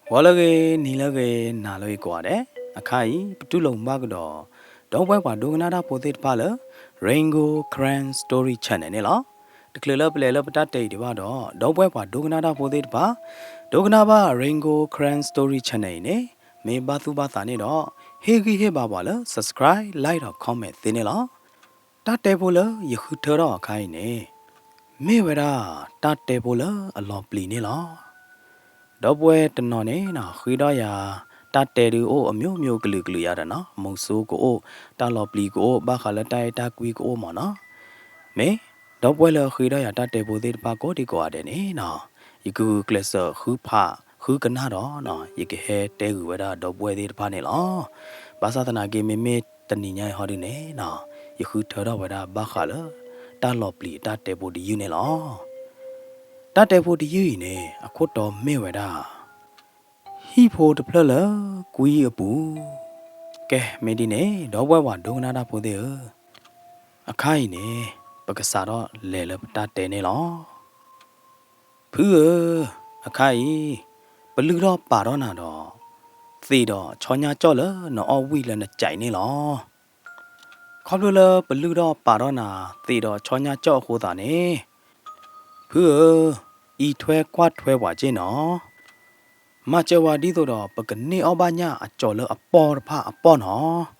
ဂီၤလၢအဂ့ၤ, နံၤလၢအဂ့ၤ, နၤလၢအဂ့ၤကိးဂၤဒဲး, အခါအံၤ ပတူၢ်လိာ်မုာ်ဘၣ်ကဒီး ဒီပုၢ်ဝဲၢ်ပှၤဒိကနၣ်တၢ်ဖိသ့ၣ်တဖၣ်လၢ Rain Gold Karen Story Channel န့ၣ်လီၤ. တချုးလၢပလဲၤလၢပတၢ်တဲအံၤဒံးဘၣ်ဒီး ဒီပုၢ်ဝဲၢ်ပှၤဒိကနၣ်တၢ်ဖိသ့ၣ်တဖၣ် ဒိကနၣ်ဘၣ် Rain Gold Karen Story Channel အံၤန့ၣ် မ့ၢ်ဘၣ်သူၣ်ဘၣ်သးန့ၣ်ဒီး ဟ့ၣ်ဂံၢ်ဟ့ၣ်ဘါပှၤလၢ subscribe, like ဒီး comment သ့န့ၣ်လီၤ. တၢ်တဲဖိလၢယဃုထၢထီၣ်အခါအံၤန့ၣ် မ့ၢ်ဝဲဒၣ်တၢ်တဲဖိလၢအလီၤပျံၤန့ၣ်လီၤ. ဒီပုၢ်ဝဲၢ်တနီၤန့ၣ်နီၤ ဃ့ထီၣ်ယၤ တၢ်တဲဒုးအိၣ်အမျိုးမျိုးကလုာ်ကလုာ်ယၤဒီးနီၤ မုဆိုးကအိၣ်, တၢ်လီၤပျံၤကအိၣ်, ဘၣ်ဃးလၢတၢ်အဲၣ်တၢ်ကွံကအိၣ်မးနီၤ. မ့ၢ် ဒီပုၢ်ဝဲၢ်လၢအဃ့ထီၣ်ယၤတၢ်တဲဖိသ့ၣ်တဖၣ်ကိးဒံကိးဂၤဒဲးန့ၣ်နီၤ ယကဂုာ်ကျဲးစၢးဃုဖးဃုကနၣ်ဒီးနီၤ ယကဟဲတဲဂုာ်ဝဲဒၣ်ဒီပုၢ်ဝဲၢ်သ့ၣ်တဖၣ်န့ၣ်လီၤ. ဘၣ်ဆၣ်သနာ်က့ မ့မ့ၢ်တနံၤညါအံၤဟီဒုန့ၣ်နီၤ ယဃုထၢထီၣ်ဝဲဒၣ်ဘၣ်ဃးလၢ တၢ်လီၤပျံၤအတၢ်တဲဖိတယုၢ်န့ၣ်လီၤ. တၢ်တဲဖိတယုၢ်အံၤန့ၣ် အခိၣ်တီမ့ၢ်ဝဲဒၣ် ဟံၣ်ဖိတဖျၢၣ်လၢကွံအပူၤ. ကဲ မ့ၢ်ဒ်န့ၣ် ဒီပုၢ်ဝဲၢ်ပှၤဒိကနၣ်တၢ်ဖိသ့ၣ်ဧၢ, အခါအံၤန့ၣ် ပကစးထီၣ်လဲၤလၢပတၢ်တဲန့ၣ်လီၤ. ဖုဧၢ, အခါအံၤ ပလုၢ်ထီၣ်ပာ်ထီၣ်နၤဒီး သံးဒီးဆီညၣ်ကၠီၣ်လၢနအီၣ်ဝံၣ်လၢနကၠဲးန့ၣ်လီၤ. ခီဖျိလၢပလုၢ်ထီၣ်ပာ်ထီၣ်နၤ သံးဒီးဆီညၣ်ကၠီၣ်အဃိသတးန့ၣ်, ဖုဧၢ, အံးထွဲကွၢ်ထွဲပှၤက့ၢ်နီၤ. မၤစၢၤဝဲဒ်သိးဒီး ပကန့ၢ်အီၣ်ဘၣ်ညၣ်အကၠီၤလၢအပီၢ်တဖၣ်အပီၢ်နီၤ.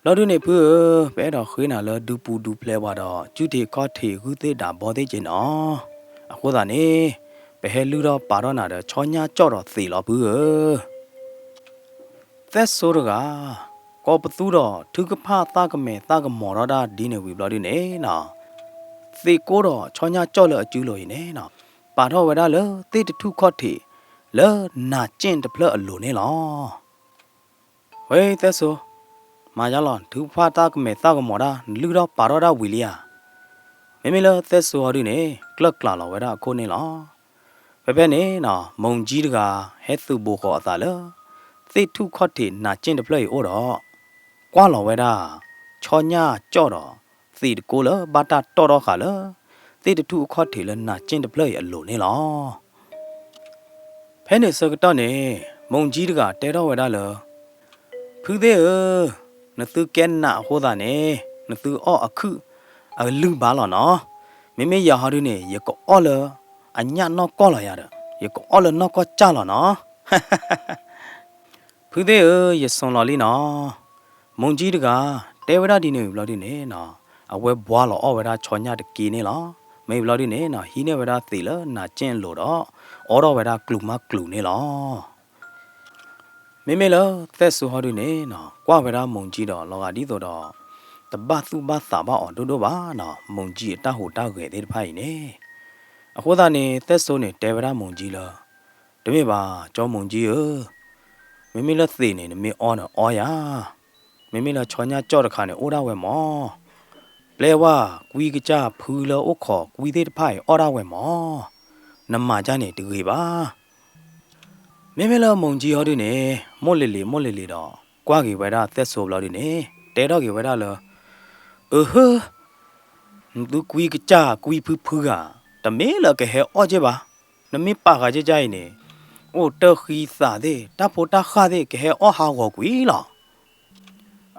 ဘျီဒုန့ၣ်ဖုဧၢ, ပအဲၣ်ဒိးဃ့နၤလၢဒုးပူၤဒုးဖျဲးပှၤဒီး ကုၢ်ထံးခီၣ်ထံးဂုၢ်သ့ၣ်ဒၣ်ဘီသ့ၣ်က့ၢ်နီၤ. အဃိသတးန့ၣ်, ပဟဲလုၢ်ထီၣ်ပာ်ထီၣ်နၤဒီး ဆီညၣ်ကၠီၣ်ဒီးသံးလီၤဖုဧၢ. သဲၣ်စိတဂၤ, ကိးပသူဒီးထုကဖၣ်သၣ်ကမဲာ်သၣ်ကမီၤထီၣ်ဒၣ်ဒ်န့ၣ်ဝံၤဘျီဒုန့ၣ်နီၤ, သံးကိၢ်ဒီးဆီညၣ်ကၠီၣ်လၢအစုလိၤအံၤန့ၣ်နီၤ, ပာ်ထီၣ်ဝဲဒၣ်လၢသ့ၣ်တထူၣ်ခီၣ်ထံး လၢနးကၠ့ၣ်တဖျၢၣ်အလိၤန့ၣ်လီၤ. ဝဲသဲၣ်စိ, မၤယါလီၤ ထုကဖၣ်သၣ်ကမဲာ်သၣ်ကမီၤဒၣ် နလုၢ်ထီၣ်ပာ်ထီၣ်ဒၣ်ဝံၤလံဧါ. မ့မ့ၢ်လၢသဲၣ်စိဟီဒုန့ၣ် ကျၢၢ်ကျးလီၤဝဲဒၣ်အခိၣ်န့ၣ်လီၤ. ဖဲဖဲန့ၣ်နီၤ မိၢ်ကၠံတဂၤ ဟဲသုးဘိဃီၤအသးလၢ သ့ၣ်ထူၣ်ခီၣ်ထံးနးကၠ့ၣ်တဖျၢၣ်အံၤအိၣ်ဒီး ကွၢ်လီၤဝဲဒၣ် ဆီညၣ်ကၠီၣ်ဒီး သံးတကိၢ်လၢဘၣ်တၢ်တီၣ်ထီၣ်ဃာ်လၢ သ့ၣ်တထူၣ်အခီၣ်ထံးလၢနးကၠ့ၣ်တဖျၢၣ်အံၤအလိၤန့ၣ်လီၤ. ဖဲန့ၣ်ဆၢကတီၢ်န့ၣ် မိၢ်ကၠံတဂၤတဲထီၣ်ဝဲဒၣ်လၢ ဖုသ့ၣ်ဧၢ, နသုကဲနးအဃိသတးန့ၣ် နသုအီၣ်အခုၣ်အလုၢ်ဘၣ်လီၤနီၤ. မ့မ့ၢ်ယၤဟီဒုန့ၣ် ယကအီၣ်လၢအညၣ်နီၢ်ကီၢ်လီၤယၤဒီး ယကအီၣ်လၢနီၢ်ကီၢ်ကၢ်လီၤနီၤ. ဖုသ့ၣ်ဧၢ, ယစိၤလီၤလံနီၤ. မိၢ်ကၠံတဂၤ တဲဝဲဒၣ်ဒ်န့ၣ်ဝံၤဘျီဒုန့ၣ်နီၤ, အဝဲဘှါလီၤအီၣ်ဝဲဒၣ်ဆီညၣ်တက့ၢ်န့ၣ်လီၤ. မ့ၢ်ဘျီဒုန့ၣ်နီၤ ဟံးန့ၢ်ဝဲဒၣ်သံးလၢနးကၠ့ၣ်အလိၤဒီး အီၣ်ထီၣ်ဝဲဒၣ်ကျူၤမးကျူၤန့ၣ်လီၤ. မ့မ့ၢ်လၢသဲၣ်စိဟီဒုန့ၣ်နီၤ ကွၢ်ဝဲဒၣ်မိၢ်ကၠံဒီး လီၤဂာ်ဒ်သိးဒီး တဘၣ်သူၣ်ဘၣ်သးဘၣ်အီၤဒိၣ်ဒိၣ်ဘၣ်နီၤ, မိၢ်ကၠံအတၢ်ဟူးတၢ်ဂဲၤသ့ၣ်တဖၣ်အံၤန့ၣ်. အဃိသတးန့ၣ် သဲၣ်စိန့ၣ် တဲဝဲဒၣ်မိၢ်ကၠံလၢ တမ့ၢ်ဘၣ် ကၠီမိၢ်ကၠံဧၢ, မ့မ့ၢ်လၢသံးန့ၣ် နမ့ၢ်အီၣ်န့ၣ်အီယၤ, မ့မ့ၢ်လၢဆီညၣ်ကၠီၣ်တခါန့ၣ် အိၣ်ဒၣ်ဝဲမၢ်, ပျဲဝဲကွံကစၢ်ဖုလၢအိၣ်ခိးကွံသ့ၣ်တဖၣ်အံၤအီၣ်ဒၣ်ဝဲမၢ်, နမၤဒ်န့ၣ်တဂ့ၤဘၣ်. မ့မ့ၢ်လၢမိၢ်ကၠံဟီဒုန့ၣ် မိၢ်လ့ၤလ့ၤမိၢ်လ့ၤလ့ၤဒီး ကွၢ်က့ၤဝဲဒၣ်သဲၣ်စိဘျီဒုန့ၣ် တဲထီၣ်က့ၤဝဲဒၣ်လၢ အဟၢ, နသုကွံကစၢ်ကွံဖုဖုဂၤ တမ့ၢ်လၢကဟဲအီၣ်က့ၢ်ဘၣ်, နမ့ၢ်ပာ်ဃာ်က့ၢ်ကၢ်အံၤန့ၣ် အိၣ်တၢ်ဃံသးသ့ၣ် တၢ်ဖိတၢ်ဃၢ်သ့ၣ် ကဟဲအီၣ်ဟးဂီၤကွံာ်လီၤ.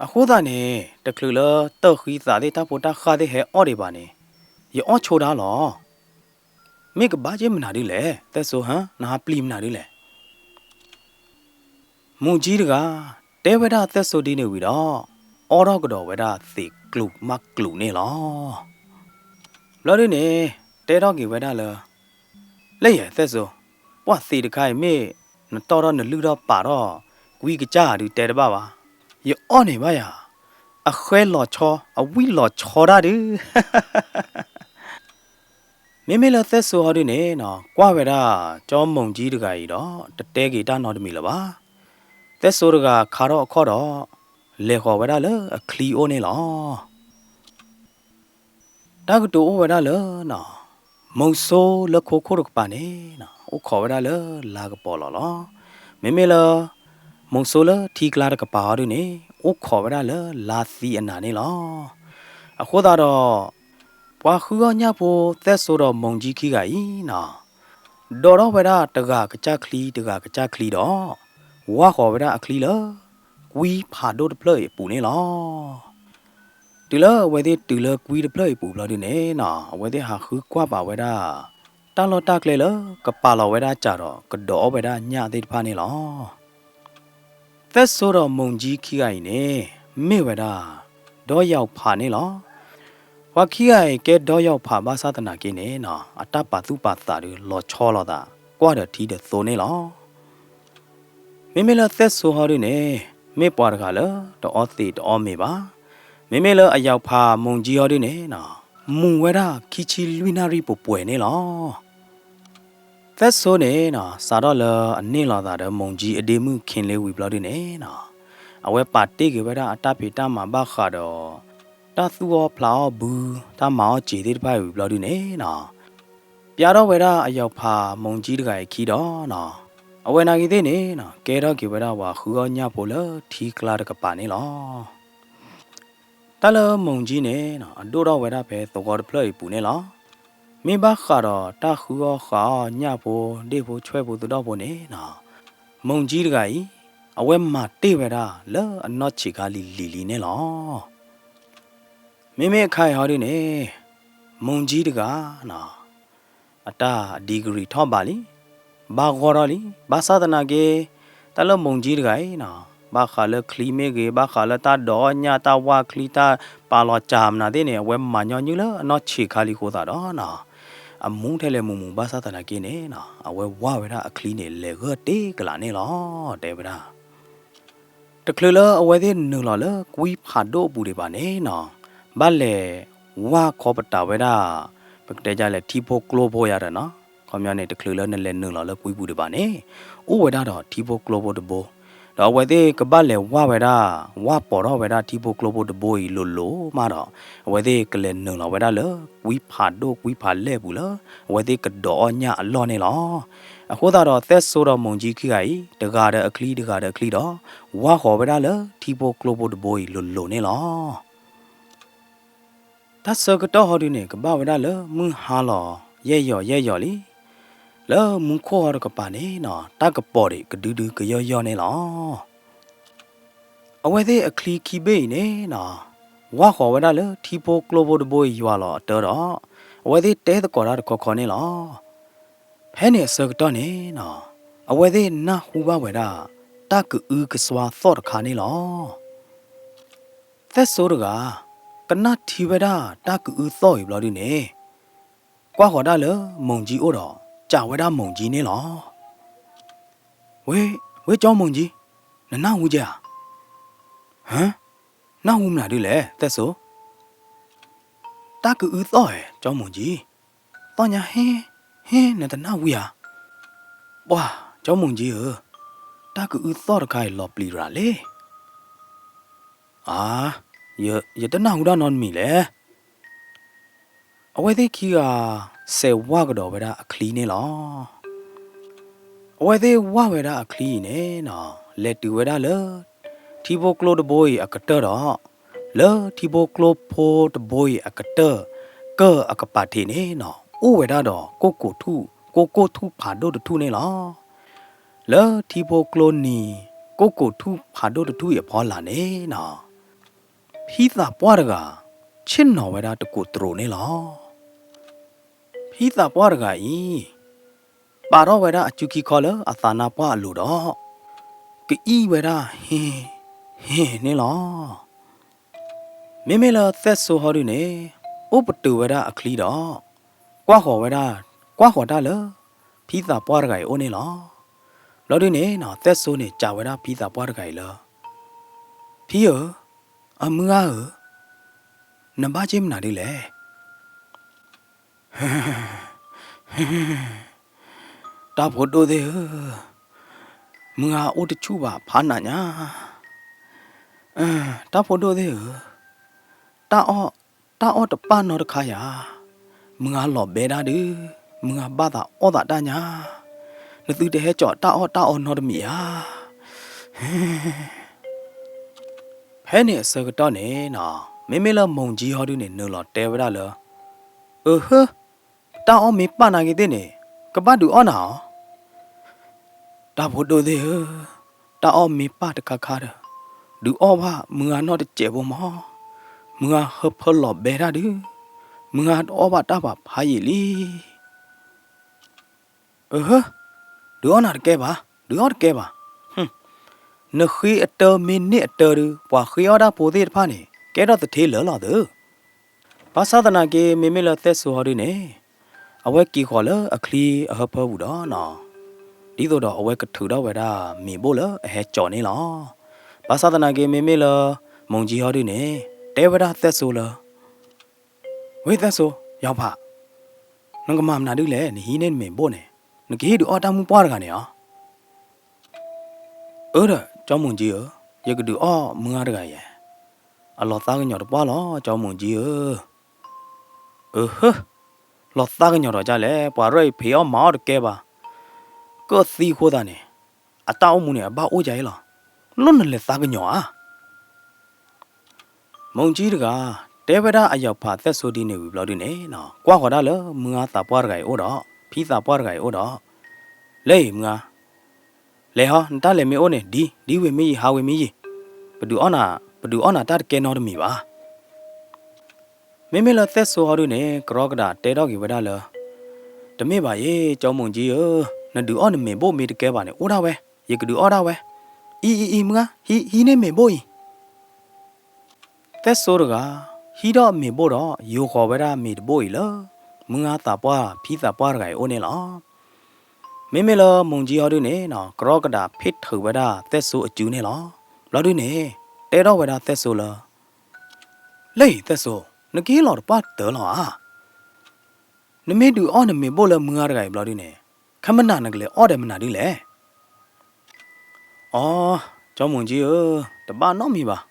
အဃိသတးန့ၣ် တချုးလၢတၢ်ဃံသးသ့ၣ် တၢ်ဖိတၢ်ဃၢ်သ့ၣ်ဟဲအီၣ်ဒံးဘၣ်န့ၣ် ယအီၣ်ဆိဒၣ်လီၤ. မ့ၢ်ကဘၣ်က့ၢ်မနုၤဒ်လဲၣ် သဲၣ်စိဧၢ, နဟးပျံၤမနုၤဒ်လဲၣ်. မိၢ်ကၠံတဂၤ တဲဝဲဒၣ်သဲၣ်စိဒ်န့ၣ်ဝံၤဒီး အီၣ်ထီၣ်ကဒီးဝဲဒၣ်သံးကျူၤမးကျူၤန့ၣ်လီၤ. ဘျီဒုန့ၣ် တဲထီၣ်က့ၤဝဲဒၣ်လၢ လၢယဲသဲၣ်စိ, ပှၢ်သံးတခါအံၤမ့ၢ်နတီၢ်ထီၣ်နလုၢ်ထီၣ်ပာ်ထီၣ် ကွံကစၢ်ဒုးတဲတဘၣ်ဘၣ်, ယအီၣ်န့ၢ်ဘၣ်ယၤ, အဃဲလီၤဆီ အဝံၣ်လီၤဆီဒၣ်ဒုး မ့မ့ၢ်လၢသဲၣ်စိဟီဒုန့ၣ်နီၤ ကွၢ်ဝဲဒၣ် ကၠီမိၢ်ကၠံတဂၤအံၤဒီး တတဲက့ၤတၢ်နီတမံၤလၢၤဘၣ်. သဲၣ်စိတဂၤခါထီၣ်အခီၣ်ဒီး လဲၤဃီၤဝဲဒၣ်လၢအချံအိၣ်န့ၣ်လီၤ. တၢ်ကတိၤအိၣ်ဝဲဒၣ်လၢနီၤ, မုဆိလၢခိခိၣ်တကပၤန့ၣ်နီၤ အိၣ်ခိးဝဲဒၣ်လၢလါကပီၤလီၤလီၤ. မ့မ့ၢ်လၢ မုဆိလၢထံကျါတကပၤဟီဒုန့ၣ် အိၣ်ခိးဝဲဒၣ်လၢလါသံအနၤန့ၣ်လီၤ. အဃိသတးဒီး ပှၤဃုအီၣ်ညၣ်ဖိသဲၣ်စိဒီးမိၢ်ကၠံခံဂၤအံၤနီၤ ဒိးထီၣ်ဝဲဒၣ်တဂၤကစၢ်ချံတဂၤကစၢ်ချံဒီး ဝၢ်ဃီၤဝဲဒၣ်အချံလၢ ကွံဖးဒိၣ်တဖျၢၣ်အံၤအပူၤန့ၣ်လီၤ. တုၤလၢအဝဲသ့ၣ်တုၤလၢကွံတဖျၢၣ်အံၤအပူၤဘျီဒုန့ၣ်နီၤ အဝဲသ့ၣ်ဟးဃုကွၢ်ပာ်ဝဲဒၣ် တၢ်လီၢ်တၢ်ကျဲလၢ ကပာ်လီၤဝဲဒၣ်စၢ်ဒီးကဒိးအီၣ်ဝဲဒၣ်ညၣ်သ့ၣ်တဖၣ်န့ၣ်လီၤ. သဲစိဒီးမိၢ်ကၠံခံဂၤအံၤန့ၣ် မ့ၢ်ဝဲဒၣ် ဒီယီၤဖးန့ၣ်လီၤ. ပှၤခံဂၤအံၤကဲဒီယီၤဖးဘၣ်ဆၣ်သနာ်က့န့ၣ်နီၤ အတၢ်ပာ်သူၣ်ပာ်သးဒုးလီၤဆီလိာ်သး ကွၢ်ဒီးထံဒီးသိန့ၣ်လီၤ. မ့မ့ၢ်လၢသဲစိဟီဒုန့ၣ် မ့ၢ်ပှၤတဂၤလၢတအီသံးတအီမ့ၤဘၣ်. မ့မ့ၢ်လၢအယီၤဖးမိၢ်ကၠံဟီဒုန့ၣ်နီၤ မူၤဝဲဒၣ်ခံဆံလွံၢ်နၣ်ရံၣ်ပှဲၤပှဲၤန့ၣ်လီၤ. သဲစိန့ၣ်နီၤ စးထီၣ်လၢအန့ၢ်လီၤသးဒီးမိၢ်ကၠံအဒ့မုၣ်ခ့လ့ဝံၤဘျီဒုန့ၣ်နီၤ အဝဲပာ်တ့ၢ်က့ၤဝဲဒၣ်အတၢ်ဖံးတၢ်မၤဘၣ်ဃးဒီး တၢ်သူၣ်အီၣ်ဖျးအီၣ်ဘု တၢ်မၤအီၣ်စ့ၤသ့ၣ်တဖၣ်အံၤဝံၤဘျီဒုန့ၣ်နီၤ ပျးထီၣ်ဝဲဒၣ်အယီၤဖးမိၢ်ကၠံတဂၤအံၤခံဒီးနီၤ အဝဲနာ်က့သ့ၣ်န့ၣ်နီၤ ကဲထီၣ်က့ၤဝဲဒၣ်ပှၤဃုအီၣ်ညၣ်ဖိလၢထံကျါတကပၤန့ၣ်လီၤ. တၢ်လၢမိၢ်ကၠံန့ၣ်နီၤ အဒိၣ်ထီၣ်ဝဲဒၣ်ဖဲသဝီတဖျၢၣ်အံၤပူၤန့ၣ်လီၤ. မ့ၢ်ဘၣ်ဃးဒီးတၢ်ဃုအီၣ်ဃုအီၣ်ညၣ်ဖိဒ့ၣ်ဖိဆွဲၣ်ဖိသဒီၣ်ဖိန့ၣ်နီၤ မိၢ်ကၠံတဂၤအံၤ အဝဲမၤတ့ၢ်ဝဲဒၣ်လၢအနီၢ်ဆံးခါလံၤလံၤလံၤန့ၣ်လီၤ. မ့မ့ၢ်အခါအံၤဟီဒုန့ၣ် မိၢ်ကၠံတဂၤနီၤ အတၢ် degree ထီၣ်ဘးလံ, ဘၣ်ဂီၢ်ထီၣ်လံ, ဘၣ်ဆၣ်သနာ်က့ တၢ်လၢမိၢ်ကၠံတဂၤအံၤနီၤ ဘၣ်ဃးလၢချံမ့ၢ်ဂ့ၤ, ဘၣ်ဃးလၢတၢ်ဒိးအီၣ်ညၣ် တၢ်ဝၢ်ချံ တၢ်ပာ်လီၤစၢ်မနုၤသ့ၣ်န့ၣ် အဝဲမၤညီနုၢ်လၢအနီၢ်ဆံးခါလံအဃိသတးဒီးနီၤ အမူထဲလဲၣ်မုာ်မုာ် ဘၣ်ဆၣ်သနာ်က့န့ၣ်နီၤ အဝဲဝၢ်ဝဲဒၣ်အချံန့ၣ် လဲၤဂၢၢ်တ့ကလးန့ၣ်လီၤ တဲဝဲဒၣ်. တချုးလၢအဝဲသ့ၣ်နုာ်လီၤလၢကွံဖးဒိၣ်အပူၤဒံးဘၣ်န့ၣ်နီၤ ဘၣ်လဲၤဝၢ်ခီပတာ်ဝဲဒၣ် ပကတဲဒ်လဲၣ် ထံဖိကျိဖိယၤဒီးနီၤ ခီပညီန့ၣ် တချုးလၢနလဲၤနုာ်လီၤလၢကွံပူၤဒံးဘၣ်န့ၣ် အိၣ်ဝဲဒၣ်ဒီးထံဖိကျိဖိတဘိ, ဒီးအဝဲသ့ၣ်ကဘၣ်လဲၤဝၢ်ဝဲဒၣ် ဝၢ်ပိာ်ထီၣ်ဝဲဒၣ်ထံဖိကျိဖိတဘိအံၤလိၤလိၤမးဒီး အဝဲသ့ၣ်ကလဲၤနုာ်လီၤဝဲဒၣ်လၢ ကွံဖးဒိၣ်ကွံဖးလဲၢ်အပူၤလၢ အဝဲသ့ၣ်ကဒိးအီၣ်ညၣ်အလီၢ်န့ၣ်လီၤ. အဃိသတးဒီး သဲစိဒီးမိၢ်ကၠံခံဂၤအံၤ တဂၤဒီးအချံ တဂၤဒီးအချံဒီး ဝၢ်ဃီၤဝဲဒၣ်လၢထံဖိကျိဖိတဘိအံၤလိၤလိၤန့ၣ်လီၤ. တၢ်ဆၢကတီၢ်ဟီဒုန့ၣ် ကဘၣ်ဝဲဒၣ်လၢမုၢ်ဟါလီၤ ယဲၢ်ယီၤယဲၢ်ယီၤလံ, လၢမူခိၣ်ဟီတကပၤန့ၣ်နီၤ တၢ်ကပီၤဒံးကဒုဒုကယီၢ်ယီၢ်န့ၣ်လီၤ. အဝဲသ့ၣ်အချံခံဘ့ၣ်အံၤန့ၣ်နီၤ ဝၢ်ဃီၤဝဲဒၣ်လၢထံဖိကျိဖိတဘိအံၤယွၤလီၤအတၢ်ဒီး အဝဲသ့ၣ်တဲသကိးတၢ်တခီခီန့ၣ်လီၤ. ဖဲန့ၣ်အဆၢကတီၢ်န့ၣ်နီၤ အဝဲသ့ၣ်နၢ်ဟူဘၣ်ဝဲဒၣ် တၢ်ကအုကစွါသီၣ်တခါန့ၣ်လီၤ. သဲစိတဂၤ ကနၣ်ထံဝဲဒၣ်တၢ်ကအုသီၣ်အံၤဘျီဒုန့ၣ် ကွၢ်ဃီၤတၢ်လၢမိၢ်ကၠံအိၣ်ဒီး စံးဝဲဒၣ်မိၢ်ကၠံန့ၣ်လီၤ. ဝ့ ဝ့ ကၠီမိၢ်ကၠံ, နနၢ်ဟူကဲဧါ. ဟၢ, နၢ်ဟူမနုၤဒုလဲၣ် သဲစိ. တၢ်ကအုသီၣ်ဧါ ကၠီမိၢ်ကၠံ, သီၣ်ညါဟ့, ဟ့ နတနၢ်ဟူဧါ. ပှၢ် ကၠီမိၢ်ကၠံဧၢ, တၢ်ကအုသီၣ်တခါအံၤလီၤပျံၤရၤလံ. အါ, ယတနၢ်ဟူတၢ်နီတမံၤလဲၣ်. အဝဲသ့ၣ်ခံဂၤ စဲးဝၢ်ကဒီးဝဲဒၣ်အချံန့ၣ်လီၤ. အဝဲသ့ၣ်ဝၢ်ဝဲဒၣ်အချံအံၤန့ၣ်နီၤ လဲၤတုၤဝဲဒၣ်လၢ ထံဖိကျိတဘိအံၤအကတၢၢ်ဒီး လၢထံဖိကျိဖိတဘိအံၤအကတၢၢ် ကၢၢ်အကပၤထံးန့ၣ်နီၤ အိၣ်ဝဲဒၣ်ဒီးကိၣ်ကိၣ်ထူၣ် ကိၣ်ကိၣ်ထူၣ်ဖးဒိၣ်တထူၣ်န့ၣ်လီၤ. လၢထံဖိကျိနံၤ ကိၣ်ကိၣ်ထူၣ်ဖးဒိၣ်တထူၣ်အံၤအဖီလာ်န့ၣ်နီၤ ဖံသးပှၢ်တဂၤ ဆ့ၣ်နီၤဝဲဒၣ်တကိးတရိးန့ၣ်လီၤ. ဖံသးပှၢ်တဂၤအံၤ ပာ်ထီၣ်ဝဲဒၣ်အစုခံခီလၢအသးနါပှၢ်အလိၤဒီး ကအံၣ်ဝဲဒၣ် ဟ့ၣ် ဟ့ၣ်န့ၣ်လီၤ. မ့မ့ၢ်လၢသဲစိဟီဒုန့ၣ် အိၣ်ပတုာ်ဝဲဒၣ်အချံဒီး ကွၢ်ဃီၤဝဲဒၣ် ကွၢ်ဃီၤတၢ်လၢ ဖံသးပှၢ်တဂၤအံၤအိၣ်န့ၣ်လီၤ. ဘျီဒုန့ၣ်နီၤ သဲစိန့ၣ် စံးဝဲဒၣ်ဖံသးပှၢ်တဂၤအံၤလၢ ဖံဧၢ, အမုၢ်ဂၤဧၢ, နဘၣ်က့ၢ်မနုၤဒုလဲၣ်. တၢ်ဖိဒိၣ်သ့ၣ်ဧၢ, မုၢ်ဂၤအိၣ်တဆူၣ်ဘၣ်ဖးနးညါ. တၢ်ဖိဒိၣ်သ့ၣ်ဧၢ, တၢ်အီၣ်, တၢ်အီၣ်တပၣ်နီတခါယၤ, မုၢ်ဂၤလီၤဘဲဒၣ်ဒု, မုၢ်ဂၤဘၣ်သးအီၣ်သးတၢ်ညါ, နသုတဟဲကၠီၤတၢ်အီၣ်တၢ်အီနီတမံၤဧါ. ဖဲန့ၣ်အဆၢကတီၢ်န့ၣ်နီၤ, မ့မ့ၢ်လၢမိၢ်ကၠံဟီဒုန့ၣ် နုာ်လီၤတဲဝဲဒၣ်လၢ အၢဟၢ, တၢ်အီၣ်မ့ၢ်ပၣ်နာ်က့ၤသ့ၣ်န့ၣ်, ကဘၣ်ဒုးအီၣ်နၤအီၤ. တၢ်ဖိဒိၣ်သ့ၣ်ဧၢ, တၢ်အီၣ်မ့ၢ်ပၢ်တခါခါဒီး ဒုးအီၣ်ဘၣ်မုၢ်ဂၤနီတစဲးဖိမး, မုၢ်ဂၤဟၢဖၢလီၤဘဲတၢ်ဒုး, မုၢ်ဂၤတအီၣ်ဘၣ်တၢ်ဘၣ်ဖးယံာ်လံ. အဟၢ, ဒုးအီၣ်နၤတကဲဘၣ်, ဒုးအီၣ်တကဲဘၣ်. နဃ့အတၢမ့ၢ်န့ၢ်အတၢဒုး ပှၤဃ့အီၣ်တၢ်ဖိသ့ၣ်တဖၣ်န့ၣ် ကဲထီၣ်သထ့လၢာ်လီၤသု. ဘၣ်ဆၣ်သနာ်က့ မ့မ့ၢ်လၢသဲၣ်စိဟီဒုန့ၣ် အဝဲက့ၤဃီၤလၢအချံအဟၢဖၢပူၤဒီးနီၤ, ဒ်သိးဒီးအဝဲကထုးထီၣ်ဝဲဒၣ်မ့ၤဘိၣ်လၢအဟဲကၠီၤန့ၣ်လီၤ. ဘၣ်ဆၣ်သနာ်က့ မ့မ့ၢ်လၢ မိၢ်ကၠံဟီဒုန့ၣ် တဲဝဲဒၣ်သဲၣ်စိလၢ ဝ့ၢ်သဲၣ်စိ, ယီၤဖး, နကမၤမနုၤဒ်လဲၣ်, နဟံးန့ၢ်နမ့ၤဘိၣ်န့ၣ်, နကဟ့ၣ်ဒုးအီၣ်တၢ်မုၢ်ပှၢ်တဂၤန့ၣ်ဧါ. အၢဒီး ကၠီမိၢ်ကၠံဧၢ, ယကဒုးအီၣ်မုၢ်ဂၤတဂၤယဲ, အလီၤသးကညီၤတပှၢ်လီၤ ကၠီမိၢ်ကၠံဧၢ. အဟၢ, လီၤသးကညီၤဒီးဒ်လဲၣ်, ပှၤရဲၣ်အံၤဖံးအီၣ်မၤအီၣ်တကဲဘၣ်, ကၢၣ်သံအဃိသတးန့ၣ်, အတၢ်အိၣ်မူန့ၣ် အဘၣ်အိၣ်ယၤအံၤလီၤ, လီၢ်နလဲၤသးကညီၤဧါ. မိၢ်ကၠံတဂၤ တဲဝဲဒၣ်အယီၤဖးသဲၣ်စိဒ်န့ၣ်ဝံၤဘျီဒုန့ၣ်, ကွၢ်ဃီၤဒၣ်လၢမုၢ်ဂၤသးပှၢ်တဂၤအံၤအိၣ်ဒီး ဖံသးပှၢ်တဂၤအံၤအိၣ်ဒီး, လၢအံၤမုၢ်ဂၤ, လဲၤဟီ, နတၢ်လဲၤမ့ၢ်အိၣ်န့ၣ် ဒ်, ဒ်ဝဲမ့ၢ်ယံၤ ဟးဝဲမ့ၢ်ယံၤ, ပဒုးအီၣ်နၤ, ပဒုးအီၣ်နၤတၢ်တကဲနီတမံၤဘၣ်. မ့မ့ၢ်လၢသဲၣ်စိဟီဒုန့ၣ် ကရီကဒးတဲထီၣ်က့ၤဝဲဒၣ်လၢ, တမ့ၢ်ဘၣ်ယဲ, ကၠီမိၢ်ကၠံဧၢ, နဒုးအီၣ်နမ့ၤဘိၣ်မ့ၢ်တကဲဘၣ်န့ၣ် အိၣ်ဒၣ်ဝဲ, ယကဒုးအီၣ်ဒၣ်ဝဲ, အံၤအံၤအံၤမုၢ်ဂၤ, ဟံး, ဟံးန့ၢ်မ့ၤဘိၣ်အံၤ. သဲၣ်စိတဂၤ ဟံးထီၣ်မ့ၤဘိၣ်ဒီး ယိၤဃီၤဝဲဒၣ်မ့ၤတဘိၣ်အံၤလၢ မုၢ်ဂၤသးပှၢ်ဖံသးပှၢ်တဂၤအံၤအိၣ်န့ၣ်လီၤ. မ့မ့ၢ်လၢမိၢ်ကၠံဟီဒုန့ၣ် ကရီကဒးဖ့ၣ်ထုးဝဲဒၣ်သဲၣ်စိအစုန့ၣ်လီၤ. ဘျီဒုန့ၣ် တဲထီၣ်ဝဲဒၣ်သဲၣ်စိလၢ လၢအံၤသဲၣ်စိ, နကဟ့ၣ်လီၤတပှၢ်တၢၢ်လီၤဧါ. နမ့ၢ်ဒုးအီၣ်နမ့ၤဘိၣ်လၢမုၢ်ဂၤတဂၤအံၤဘျီဒုန့ၣ်, ခဲမနၤနကလဲၤအီၣ်ဒီးမနုၤဒုလဲၣ်. အီ, ကၠီမိၢ်ကၠံဧၢ, တဘၣ်နီတမံၤဘၣ်.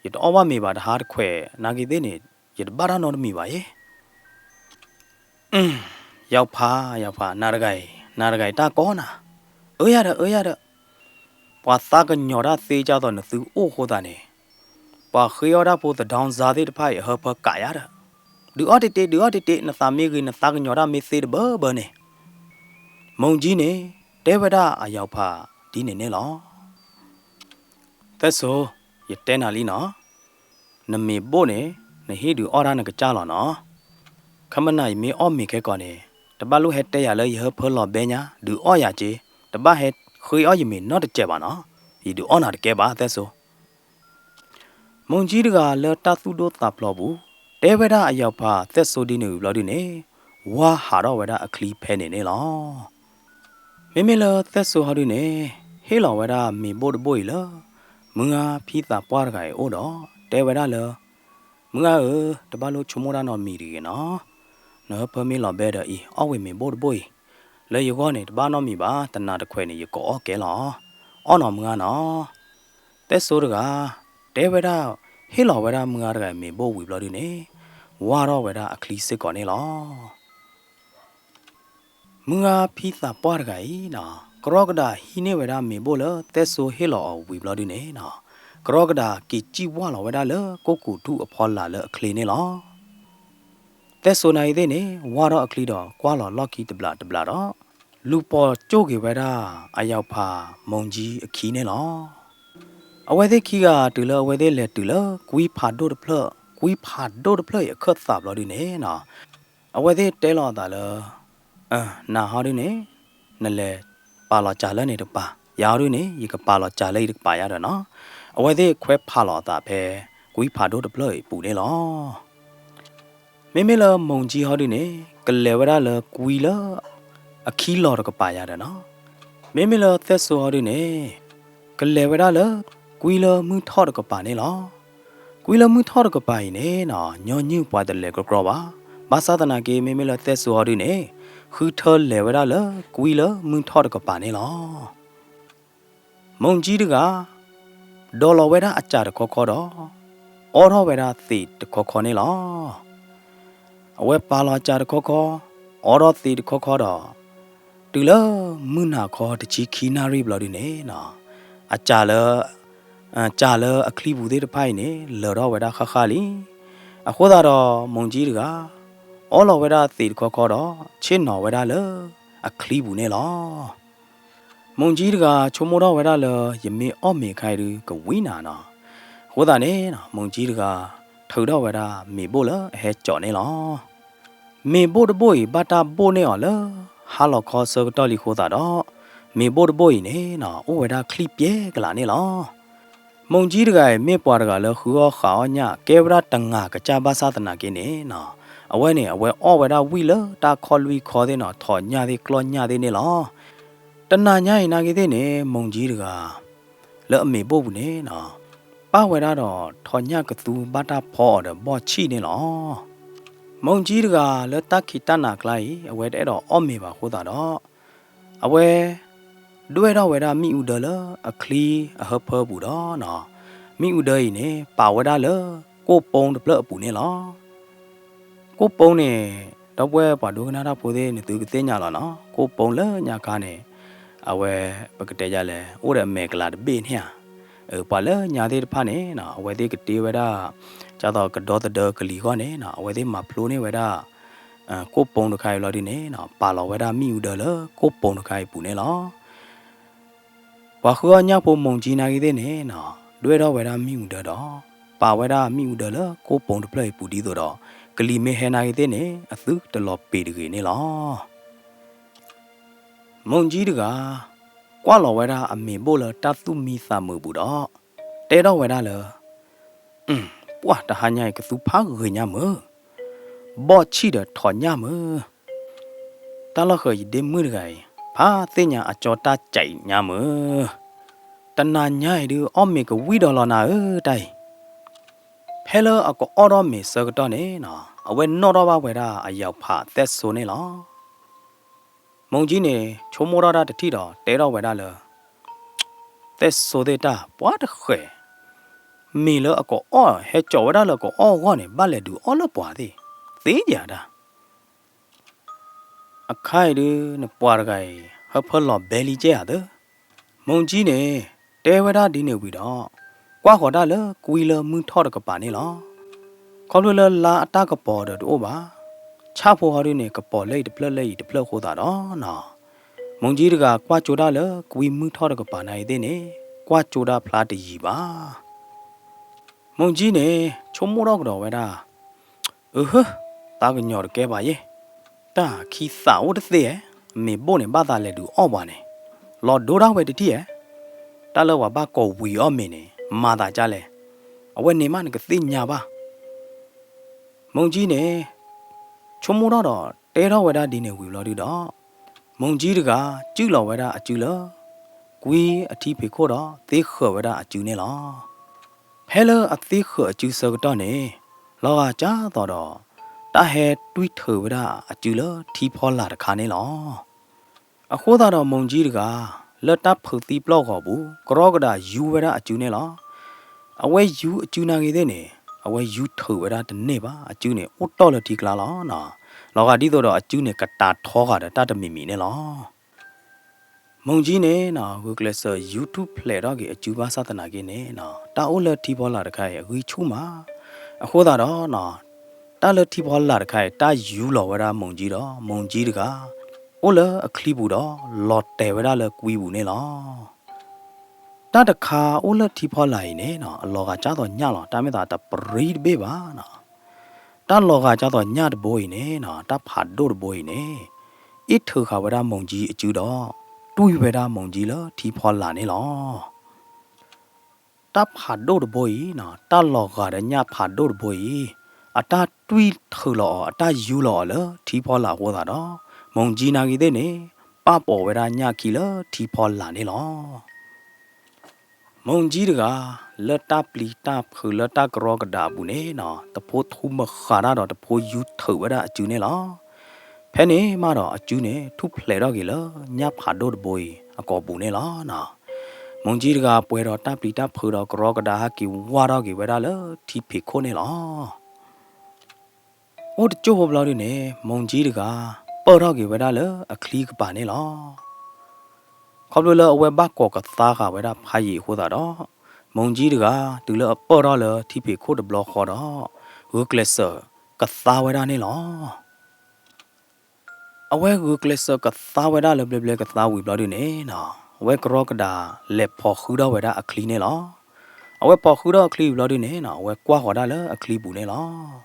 ယတအီၣ်ဘၣ်မ့ၤဘၣ်တဟါတခွဲးနာ်က့သ့ၣ်န့ၣ်, ယတဘၣ်တၢ်နီတမံၤဘၣ်အံၤ. ယီၤဖး, ယီၤဖး, နၤတဂၤအံၤ, နၤတဂၤအံၤတၢ်ကီနၤ, အၢယၤဒီး, အၢယၤဒီး, ပှၤသးကညီၤတၢ်သ့ကၢ်သိးနသုအိၣ်အဃိသတးန့ၣ်, ပှၤဃ့အီၣ်တၢ်ဖိသဒီစါသ့ၣ်တဖၣ်အံၤအဟၢဖၢကးယၤဒီး, ဒုးအီၣ်တ့ၢ်တ့ၢ်, ဒုးအီၣ်တ့ၢ်တ့ၢ်, နသးမ့ၢ်ဂ့ၤ နသးကညီၤတၢ်မ့ၢ်သ့တဘၢဘၢန့ၣ်. မိၢ်ကၠံန့ၣ် တဲဝဲဒၣ်အယီၤဖးဒ်န့ၣ်န့ၣ်လီၤ. သဲၣ်စိ, ယတဲနၤလံနီၤ, နမ့ၤဘိၣ်န့ၣ် နဟ့ၣ်ဒုးအီၣ်တၢ်နကစၢ်လီၤနီၤ. ခဲမနၤယမ့ၢ်အီၣ်မ့ၤခဲကိာ်န့ၣ်, တဘၣ်လိၣ်ဟဲတဲယၤလၢယဟၢဖၢလီၤဘဲညါ, ဒုးအီၣ်ယၤက့, တဘၣ်ဟဲဃ့အီၣ်ယမ့ၤနီတစဲးဘၣ်နီၤ. ယဒုးအီၣ်နၤတကဲဘၣ်သဲၣ်စိ. မိၢ်ကၠံတဂၤလၢတၢ်သူၣ်ဒိၣ်သးဖျိးပူၤ, တဲဝဲဒၣ်အယီၤဖးသဲၣ်စိဒ်န့ၣ်ဝံၤဘျီဒုန့ၣ်, ဝါဟးထီၣ်ဝဲဒၣ်အချံဖဲန့ၣ်န့ၣ်လီၤ. မ့မ့ၢ်လၢသဲၣ်စိဟီဒုန့ၣ်, ဟ့ၣ်လီၤဝဲဒၣ်မ့ၤဘိၣ်တဘိၣ်အံၤလၢ မုၢ်ဂၤဖံသးပှၢ်တဂၤအံၤအိၣ်ဒီး, တဲဝဲဒၣ်လၢ, မုၢ်ဂၤဧၢ, တဘၣ်လိၣ်ဆိကမိၣ်တၢ်နီတမံၤတဂ့ၤနီၤ. နဟၢဖၢမ့ၢ်လီၤဘဲဒီးအံၤ, အီၣ်ဝဲမ့ၤဘိၣ်တဘိၣ်အံၤ, လၢယဂီၢ်န့ၣ် တဘၣ်နီတမံၤဘၣ်, တနၤတခွဲးန့ၣ် ယကအီၣ်ကဲလီၤ. အီၣ်နီၤမုၢ်ဂၤနီၤ. သဲၣ်စိတဂၤ တဲဝဲဒၣ်, ဟ့ၣ်လီၤဝဲဒၣ်မုၢ်ဂၤတဂၤအံၤမ့ၤဘိၣ်ဝံၤဘျီဒုန့ၣ်, ဝါထီၣ်ဝဲဒၣ်အချံစ့ၢ်ကီးန့ၣ်လီၤ. မုၢ်ဂၤဖံသးပှၢ်တဂၤအံၤ, ကရီကဒးဟံးန့ၢ်ဝဲဒၣ်မ့ၤဘိၣ်လၢသဲၣ်စိဟ့ၣ်လီၤအီၤဝံၤဘျီဒုန့ၣ်, ကရီကဒးက့ၤစံၣ်ဝါလီၤဝဲဒၣ်လၢကိၣ်ကူးထူၣ်အဖီလာ်လၢအချ့န့ၣ်လီၤ. သဲၣ်စိနၤအံၤသ့ၣ်န့ၣ် ဝါထီၣ်အချံဒီးကွၢ်လီၤလီၢ်ခံတဘျးတဘျးဒီး, လူၤပိာ်ကၠိၣ်က့ၤဝဲဒၣ်အယီၤဖးမိၢ်ကၠံအခံန့ၣ်လီၤ. အဝဲသ့ၣ်ခံဂၤတုၤလၢအဝဲသ့ၣ်လဲၤတုၤလၢကွံဖးဒိၣ်တဖျၢၣ်, ကွံဖးဒိၣ်တဖျၢၣ်အံၤအခၢၣ်သးဘျီဒုန့ၣ်, အဝဲသ့ၣ်တဲလီၤအသးလၢ, နၤဟီဒုန့ၣ်, နလဲၤပာ်လီၤစၢၤလၢန့ၣ်တကပၤ, ယၤဟီဒုန့ၣ် ယကပာ်လီၤစၢၤလၢအံၤတကပၤယါဒီးနီၤ. အဝဲသ့ၣ်ခွဲးဖးလီၤအသးဖဲကွံဖးဒိၣ်တဖျၢၣ်အံၤအပူၤန့ၣ်လီၤ. မ့မ့ၢ်လၢမိၢ်ကၠံဟီဒုန့ၣ် ကလဲၤဝဲဒၣ်လၢကွံလၢအခံလီၤတကပၤယါဒီးနီၤ. မ့မ့ၢ်လၢသဲၣ်စိဟီဒုန့ၣ် ကလဲၤဝဲဒၣ်လၢကွံလၢမုၢ်ထီၣ်တကပၤန့ၣ်လီၤ. ကွံလၢမုၢ်ထီၣ်တကပၤအံၤန့ၣ်နီၤ ညီနုၢ်ပှၤတလဲၤကြီကြီဘၣ်. ဘၣ်ဆၣ်သနာ်က့ မ့မ့ၢ်လၢသဲၣ်စိဟီဒုန့ၣ် ဃုထၢလဲၤဝဲဒၣ်လၢကွံလၢမုၢ်ထီၣ်တကပၤန့ၣ်လီၤ. မိၢ်ကၠံတဂၤ ဒိးလီၤဝဲဒၣ်အစၢ်တခီခီဒီး အိးထီၣ်ဝဲဒၣ်သံးတခီခီန့ၣ်လီၤ. အဝဲပာ်လီၤစၢ်တခီခီ, အိးထီၣ်သံးတခီခီဒီး တုၤလၢမုၢ်နၤခီတဆံခံနၣ်ရံၣ်ဘျီဒုန့ၣ်နီၤ အစၢ်လၢ စၢ်လၢအချံပူၤသ့ၣ်တဖၣ်အံၤန့ၣ် လၢာ်ထီၣ်ဝဲဒၣ်ဃၣ်ဃၣ်လံ. အဃိသတးဒီး မိၢ်ကၠံတဂၤ အိးလီၤဝဲဒၣ်သံးတခီခီဒီး ဆ့ၣ်နီၤဝဲဒၣ်လၢ အချံပူၤန့ၣ်လီၤ. မုၢ်ကၠံတဂၤဆိကမိၣ်ထီၣ်ဝဲဒၣ်လၢ ယမ့ၢ်အီၣ်မ့ၤအခါအံၤဒုးကဝံနၤနီၤ. အဃိသတးန့ၣ်နီၤ မုၢ်ကၠံတဂၤ ထုးထီၣ်ဝဲဒၣ်မ့ၤဘိၣ်လၢအဟဲကၠီၤန့ၣ်လီၤ. မ့ၤဘိၣ်တဘိၣ်အံၤ ဘၣ်တၢ်ဘိၣ်န့ၢ်အီၤလၢ ဟါလီၤခီဆၢကတီၢ်လံအဃိသတးဒီး မ့ၤဘိၣ်တဘိၣ်အံၤန့ၣ်နီၤ အိၣ်ဝဲဒၣ်ချံပျဲကလးန့ၣ်လီၤ. မုၢ်ကၠံတဂၤအံၤ မ့ၢ်ပှၤတဂၤလၢဃုအီၣ်ဃုအီညၣ် ကဲဝဲဒၣ်တငၤကစၢ်ဘၣ်ဆၣ်သနာ်က့န့ၣ်နီၤ အဝဲန့ၣ် အဝဲအီၣ်ဝဲဒၣ်ဝံၣ်လၢတၢ်ခီၣ်လွံၢ်ခီသ့ၣ်နီၤ ထိးညၣ်သ့ၣ်ကျီၢ်ညၣ်သ့ၣ်န့ၣ်လီၤ. တနၤညါအံၤနာ်က့သ့ၣ်န့ၣ် မုၢ်ကၠံတဂၤ လၢအမ့ၤဘိၣ်ပူၤန့ၣ်နီၤ ပၣ်ဝဲဒၣ်ဒီးထိးညၣ်ကသူဘၣ်တၢ်ဖီအီၤဒီးဘီၣ်ဆံၣ်န့ၣ်လီၤ. မုၢ်ကၠံတဂၤလၢတၢ်ခံးတၢ်နၤကျါအံၤ အဝဲတအဲၣ်ဒိးအီၣ်မ့ၤဘၣ်အဃိသတးဒီး အဝဲ ဒွဲၣ်ထီၣ်ဝဲဒၣ်မ့ၣ်အူဒၢလၢအချံအဟၢဖၢပူၤဒီးနီၤ မ့ၣ်အူဒၢအံၤန့ၣ် ပာ်ဝဲဒၣ်လၢကိၣ်ပိတဖျၢၣ်အပူၤန့ၣ်လီၤ. ကိၣ်ပိန့ၣ် ဒီပုၢ်ဝဲၢ်ပှၤဒိကနၣ်တၢ်ဖိသ့ၣ် နသုကသ့ၣ်ညါလီၤနီၤ ကိၣ်ပိလၢညါခါန့ၣ် အဝဲ ပကတဲယၤလဲၣ် အိၣ်ဒီးအမဲာ်ကလၤတဘ့ၣ်န့ၣ်ဧါ. ပှၤလၢညါသ့ၣ်တဖၣ်န့ၣ်နီၤ အဝဲသ့ၣ်ကတ့ဝဲဒၣ် ဒ်သိးကဒီသဒၢကလံၤအဂီၢ်န့ၣ်နီၤ အဝဲသ့ၣ်မၤဖျိန့ၢ်ဝဲဒၣ် ကိၣ်ပိတခါအံၤလီၤဒုန့ၣ်နီၤ ပာ်လီၤဝဲဒၣ်မ့ၣ်အူဒၢလၢကိၣ်ပိတခါအံၤပူၤန့ၣ်လီၤ. ပှၤဃုအီၣ်ညၣ်ဖိမုၢ်ကၠံနာ်က့သ့ၣ်န့ၣ်နီၤ ဒွဲၣ်ထီၣ်ဝဲဒၣ်မ့ၣ်အူဒၢဒီး ပာ်ဝဲဒၣ်မ့ၣ်အူဒၢလၢကိၣ်ပိတဖျၢၣ်အံၤပူၤဒ်သိးဒီး ကလံၤမ့ၢ်ဟဲနာ်က့သ့ၣ်န့ၣ် အသုတလီၤပ့ၤတဂ့ၤန့ၣ်လီၤ. မုၢ်ကၠံတဂၤ ကွၢ်လီၤဝဲဒၣ်အမ့ၤဘိၣ်လၢတၢ်သူၣ်မံသးမုာ်ပူၤဒီး တဲထီၣ်ဝဲဒၣ်လၢ ပှၢ်တဟါညါအံၤကသူဖးဂ့ၤညါမုၢ်, ဘီၣ်ဆံၣ်ဒီးထိးညၣ်မုၢ်, တၢ်လီၢ်ဃၢၤယဒ့မုၣ်တဂၤအံၤ ဖးသ့ၣ်ညါအကၠီတၢ်ကးညါမုၢ်, တနၤညါအံၤဒုးအီၣ်မ့ၤကဝံၣ်ဒီးလီၤနၤဧၢတၢ်အံၤ. ဖဲလၢအကအီၣ်ထီၣ်မ့ၤဆၢကတီၢ်န့ၣ်နီၤ အဝဲနီၣ်ထီၣ်ဘၣ်ဝဲဒၣ်အယီၤဖးသဲၣ်စိန့ၣ်လီၤ. မုၢ်ကၠံန့ၣ် ဆိကမိၣ်ထီၣ်တၢ်တထံၣ်ဒီး တဲထီၣ်ဝဲဒၣ်လၢ သဲၣ်စိသ့ၣ်တၢ် ပှၤတဃဲၤ, မ့ၤလၢအကအီၣ် ဟဲကၠီၤဝဲဒၣ်လၢကအီၣ်အဂီၢ်န့ၣ် ဘၣ်လဲၤဒုးအီၣ်လၢပှၤသ့ၣ်, သ့ယၤတၢ် အခါအံၤဒုး နပှၤတဂၤအံၤ ဟၢဖၢလီၤဘဲလံကဲဧါသၢ. မုၢ်ကၠံန့ၣ် တဲဝဲဒၣ်ဒ်န့ၣ်ဝံၤဒီး ကွၢ်ဃီၤတၢ်လၢကွံလၢမုၢ်ထီၣ်တကပၤန့ၣ်လီၤ. ခီဖျိလၢလါအတၢ်ကပီၤဒီးတအိၣ်ဘၣ်, ဆၣ်ဖိဟီဒုန့ၣ် ကပီၤလၢအံၤတဖျၢၣ်လၢအံၤတဖျၢၣ်အဃိသတးဒီးနီၤ, မုၢ်ကၠံတဂၤကွၢ်ကၠိတၢ်လၢကွံမုၢ်ထီၣ်တကပၤနာ်အံၤသ့ၣ်န့ၣ် ကွၢ်ကၠိတၢ်ဖျါတယံၤဘၣ်. မုၢ်ကၠံန့ၣ် ဆိကမိၣ်ထီၣ်ကဒီးဝဲဒၣ် အၢ သးကညီၤတကဲပှၤယဲ, တၢ်ခံသးအိၣ်တသ့ဧဲ, မ့ၤဘိၣ်န့ၣ် ဘၣ်သးလဲၤဒုးအီၣ်ပှၤန့ၣ်, လီၤဒိဒၣ်ဝဲတထံၣ်ဧဲ, တၢ်လၢပှၤဘၣ်ကိးဝံၤအီၣ်မ့ၤန့ၣ် မၤသးဒ်လဲၣ်, အဝဲန့ၣ်မးနကသ့ၣ်ညါဘၣ်. မုၢ်ကၠံန့ၣ် ဆိကမိၣ်ထီၣ်ဒီး တဲထီၣ်ဝဲဒၣ်ဒ်န့ၣ်ဝံၤဘျီဒုဒီး မုၢ်ကၠံတဂၤ စုၣ်လီၤဝဲဒၣ်အစုလၢ ကွံအထံဖံးခိၣ်ဒီး သ့ဃၢၤဝဲဒၣ်အစုန့ၣ်လီၤ. ဖဲလၢအသ့ဃၢၤအစုဆၢကတီၢ်န့ၣ် လီၤဂာ်ကၢ်သိးဒီး တၢ်ဟဲတွံၢ်ထုးဝဲဒၣ်အစုလၢထံဖီလာ်တခါန့ၣ်လီၤ. အဃိသတးဒီးမုၢ်ကၠံတဂၤ လၢတၢ်ဖုးသံပျီၢ်ဂီၤပူၤ ကရီကဒးယူဝဲဒၣ်အစုန့ၣ်လီၤ. အဝဲယူအစုနာ်ဂ့ၤသ့ၣ်န့ၣ် အဝဲယူထုးဝဲဒၣ်တန့ၢ်ဘၣ်, အစုန့ၣ် အိၣ်တီၢ်လၢထံကျါလီၤ. လီၤဂာ်ဒ်သိးဒီးအစုန့ၣ် ကတၤထီဂာ်ဒီးတၢ်တမံၤမံၤန့ၣ်လီၤ. မုၢ်ကၠံန့ၣ် ဂုာ်ကျဲးစၢးယူထူၣ်ဖျဲးထီၣ်က့ၤအစုဘၣ်ဆၣ်သနာ်က့န့ၣ် တၢ်အိၣ်လၢထံဖီလာ်တခါအံၤ အဂံၢ်ဆူၣ်မး, အဃိသတးဒီး တၢ်လၢထံဖီလာ်တခါအံၤ တၢ်ယူလီၤဝဲဒၣ်မုၢ်ကၠံဒီး မုၢ်ကၠံတဂၤ အိၣ်လၢအချံပူၤဒီး လီၤတဲာ်ဝဲဒၣ်လၢကွံပူၤန့ၣ်လီၤ. တၢ်တခါအိၣ်လၢထံဖီလာ်အံၤန့ၣ် အလီၤဂာ်ကၢ်သိးညၣ်လီၤ, တၢ်မ့ၢ်သးတပြံတဘ့ၣ်ဘၣ်. တၢ်လီၤဂာ်ကၢ်သိးညၣ်တဘိအံၤန့ၣ် တၢ်ဖးဒိၣ်တဘိအံၤန့ၣ် အ့ၣ်ထုးဃာ်ဝဲဒၣ်မုၢ်ကၠံအစုဒီး တွံၢ်ဝဲဒၣ်မုၢ်ကၠံလၢထံဖီလာ်န့ၣ်လီၤ. တၢ်ဖးဒိၣ်တဘိအံၤ တၢ်လီၤဂာ်ဒီးညၣ်ဖးဒိၣ်တဘိအံၤ အတၢ်တွံၢ်ထုးလီၤအီၤ အတၢ်ယူလီၤအီၤလၢထံဖီလာ်အဃိသတးဒီး မုၢ်ကၠံနာ်ဂ့ၤသ့ၣ်န့ၣ် ပာ်ပိာ်ဝဲဒၣ်ညၣ်ခံလၢထံဖီလာ်န့ၣ်လီၤ. မုၢ်ကၠံတဂၤ လၢတၢ်ပျံၤတၢ်ဖုးလၢတၢ်ကရီကဒးအပူၤန့ၣ် တဖိထူမဃာ်တၢ်ဒီးတဖိယူထုးဝဲဒၣ်အစုန့ၣ်လီၤ. ဖဲန့ၣ်မးဒီးအစုန့ၣ် ထူၣ်ဖျဲးထီၣ်က့ၤလၢညၣ်ဖးဒိၣ်တဘိအံၤအကိာ်ပူၤန့ၣ်လီၤ. မုၢ်ကၠံတဂၤပှဲၤဒီးတၢ်ပျံၤတၢ်ဖုးဒီးကရီကဒးဟဲက့ၤဝၢ်ထီၣ်က့ၤဝဲဒၣ်လၢထံဖံးခိၣ်န့ၣ်လီၤ. အိၣ်တကၠိၢ်ဖိဘျီဒုန့ၣ် မုၢ်ကၠံတဂၤ ပၢၢ်ထီၣ်က့ၤဝဲဒၣ်လၢအချံကပၤန့ၣ်လီၤ. ခီဖျိလၢအဝဲဘၣ်ကိးကသါဃာ်ဝဲဒၣ်ဖးယံာ်အဃိသတးဒီး မုၢ်ကၠံတဂၤ တုၤလၢအပၢၢ်ထီၣ်လၢထံဖံးခိၣ်တဘျီဃီဒီး ဂုာ်ကျဲးစၢးကသါဝဲဒၣ်န့ၣ်လီၤ. အဝဲဂုာ်ကျဲးစၢးကသါဝဲဒၣ်လၢဘျဲဘျဲကသါဝံၤဘျီဒုန့ၣ်နီၤ, အဝဲကရီကဒၤလဲၤဖီၣ်ဃုထီၣ်ဝဲဒၣ်အချံန့ၣ်လီၤ. အဝဲဖီၣ်ဃုထီၣ်အချံဝံၤဘျီဒုန့ၣ်နီၤ, အဝဲကွၢ်ဃီၤဒၣ်လၢအချံပူၤန့ၣ်လီၤ.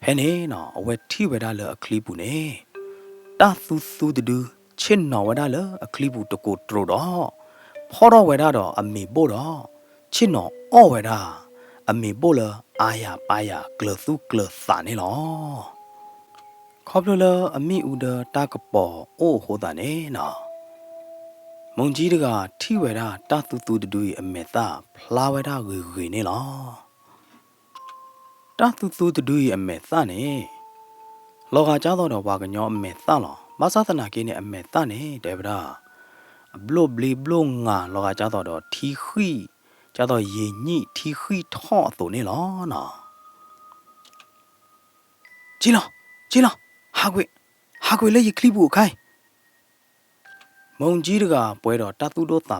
ဖဲန့ၣ်နီၤ အဝဲထံၣ်ဝဲဒၣ်လၢအချံပူၤန့ၣ် တၢ်သူသူတဒု ဆ့ၣ်နီၤဝဲဒၣ်လၢအချံပူၤတကိးတြိၤဒီး ဖီၣ်ထီၣ်ဝဲဒၣ်ဒီးအမ့ၤဘိၣ်ဒီး ဆ့ၣ်နီၤအီၣ်ဝဲဒၣ် အမ့ၤဘိၣ်လၢအါယၤပါယၤကျၢၤသူကျၢၤသးန့ၣ်လီၤ. ခီဖျိလၢအမ့ၣ်အူဒီးတၢ်ကပီၤအိၣ်အဃိသတးန့ၣ်နီၤ, မိၢ်ကၠံတဂၤထံၣ်ဝဲဒၣ်တၢ်သူသူတဒုအံၤအမဲာ်သၣ်ဖျါဝဲဒၣ်ဂ့ၤဂ့ၤန့ၣ်လီၤ. တၢ်သူသူတဒုအံၤအမဲာ်သၣ်န့ၣ် လီၤဂာ်ကၢ်သိးဒီးပှၤကညီအမဲာ်သၣ်လီၤ. ဘၣ်ဆၣ်သနာ်က့န့ၣ် အမဲာ်သၣ်န့ၣ် တဲဝဲဒၣ် အဘျိၣ်ဘျ့ဘျိၣ်ငၤ လီၤဂာ်ကၢ်သိးဒီးထံဃံၣ်, ကၢ်သိးယံာ်ညံၣ်ထံဃံၣ်ထီၣ်အသိးန့ၣ်လီၤနီၤ. ကၠံလီၤ, ကၠံလီၤ, ဟးကွံာ်, ဟးကွံာ်လၢယချံပူၤအခါအံၤ. မိၢ်ကၠံတဂၤပှဲၤဒီးတၢ်သူၣ်ဒိၣ်သးဖျိးဒီး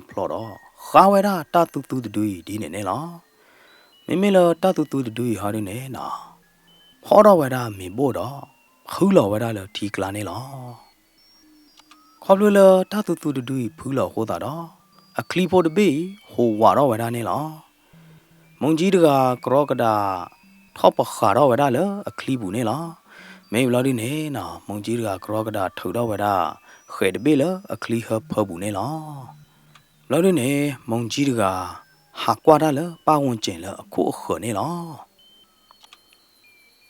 ဃါဝဲဒၣ်တၢ်သူသူတဒုအံၤဒ်န့ၣ်န့ၣ်လီၤ. မ့မ့ၢ်လၢတၢ်သူသူတဒုအံၤဟီဒုန့ၣ်နီၤ, ဖီၣ်ထီၣ်ဝဲဒၣ်မ့ၤဘိၣ်ဒီး ဖုလီၤဝဲဒၣ်လၢထံကျါန့ၣ်လီၤ. ခီဖျိလၢတၢ်သူသူတဒုအံၤဖုလီၤအဃိသတးဒီး အချံဖိတဘ့ၣ်အံၤ ဟူးဝးထီၣ်ဝဲဒၣ်န့ၣ်လီၤ. မိၢ်ကၠံတဂၤကရီကဒၤ ထီၣ်ပဃာ်ထီၣ်ဝဲဒၣ်လၢအချံပူၤန့ၣ်လီၤ. မ့ၢ်ဘျီဒုန့ၣ်နီၤ မိၢ်ကၠံတဂၤကရီကဒၤထုးထီၣ်ဝဲဒၣ် ဃဲးတဘ့ၣ်လၢအချံဟၢဖၢပူၤန့ၣ်လီၤ. ဘျီဒုန့ၣ် မိၢ်ကၠံတဂၤ ဟးကွၢ်တၢ်လၢပၢ်ဝူၣ်စ့ၣ်လၢအခိၣ်အဃၢၤန့ၣ်လီၤ.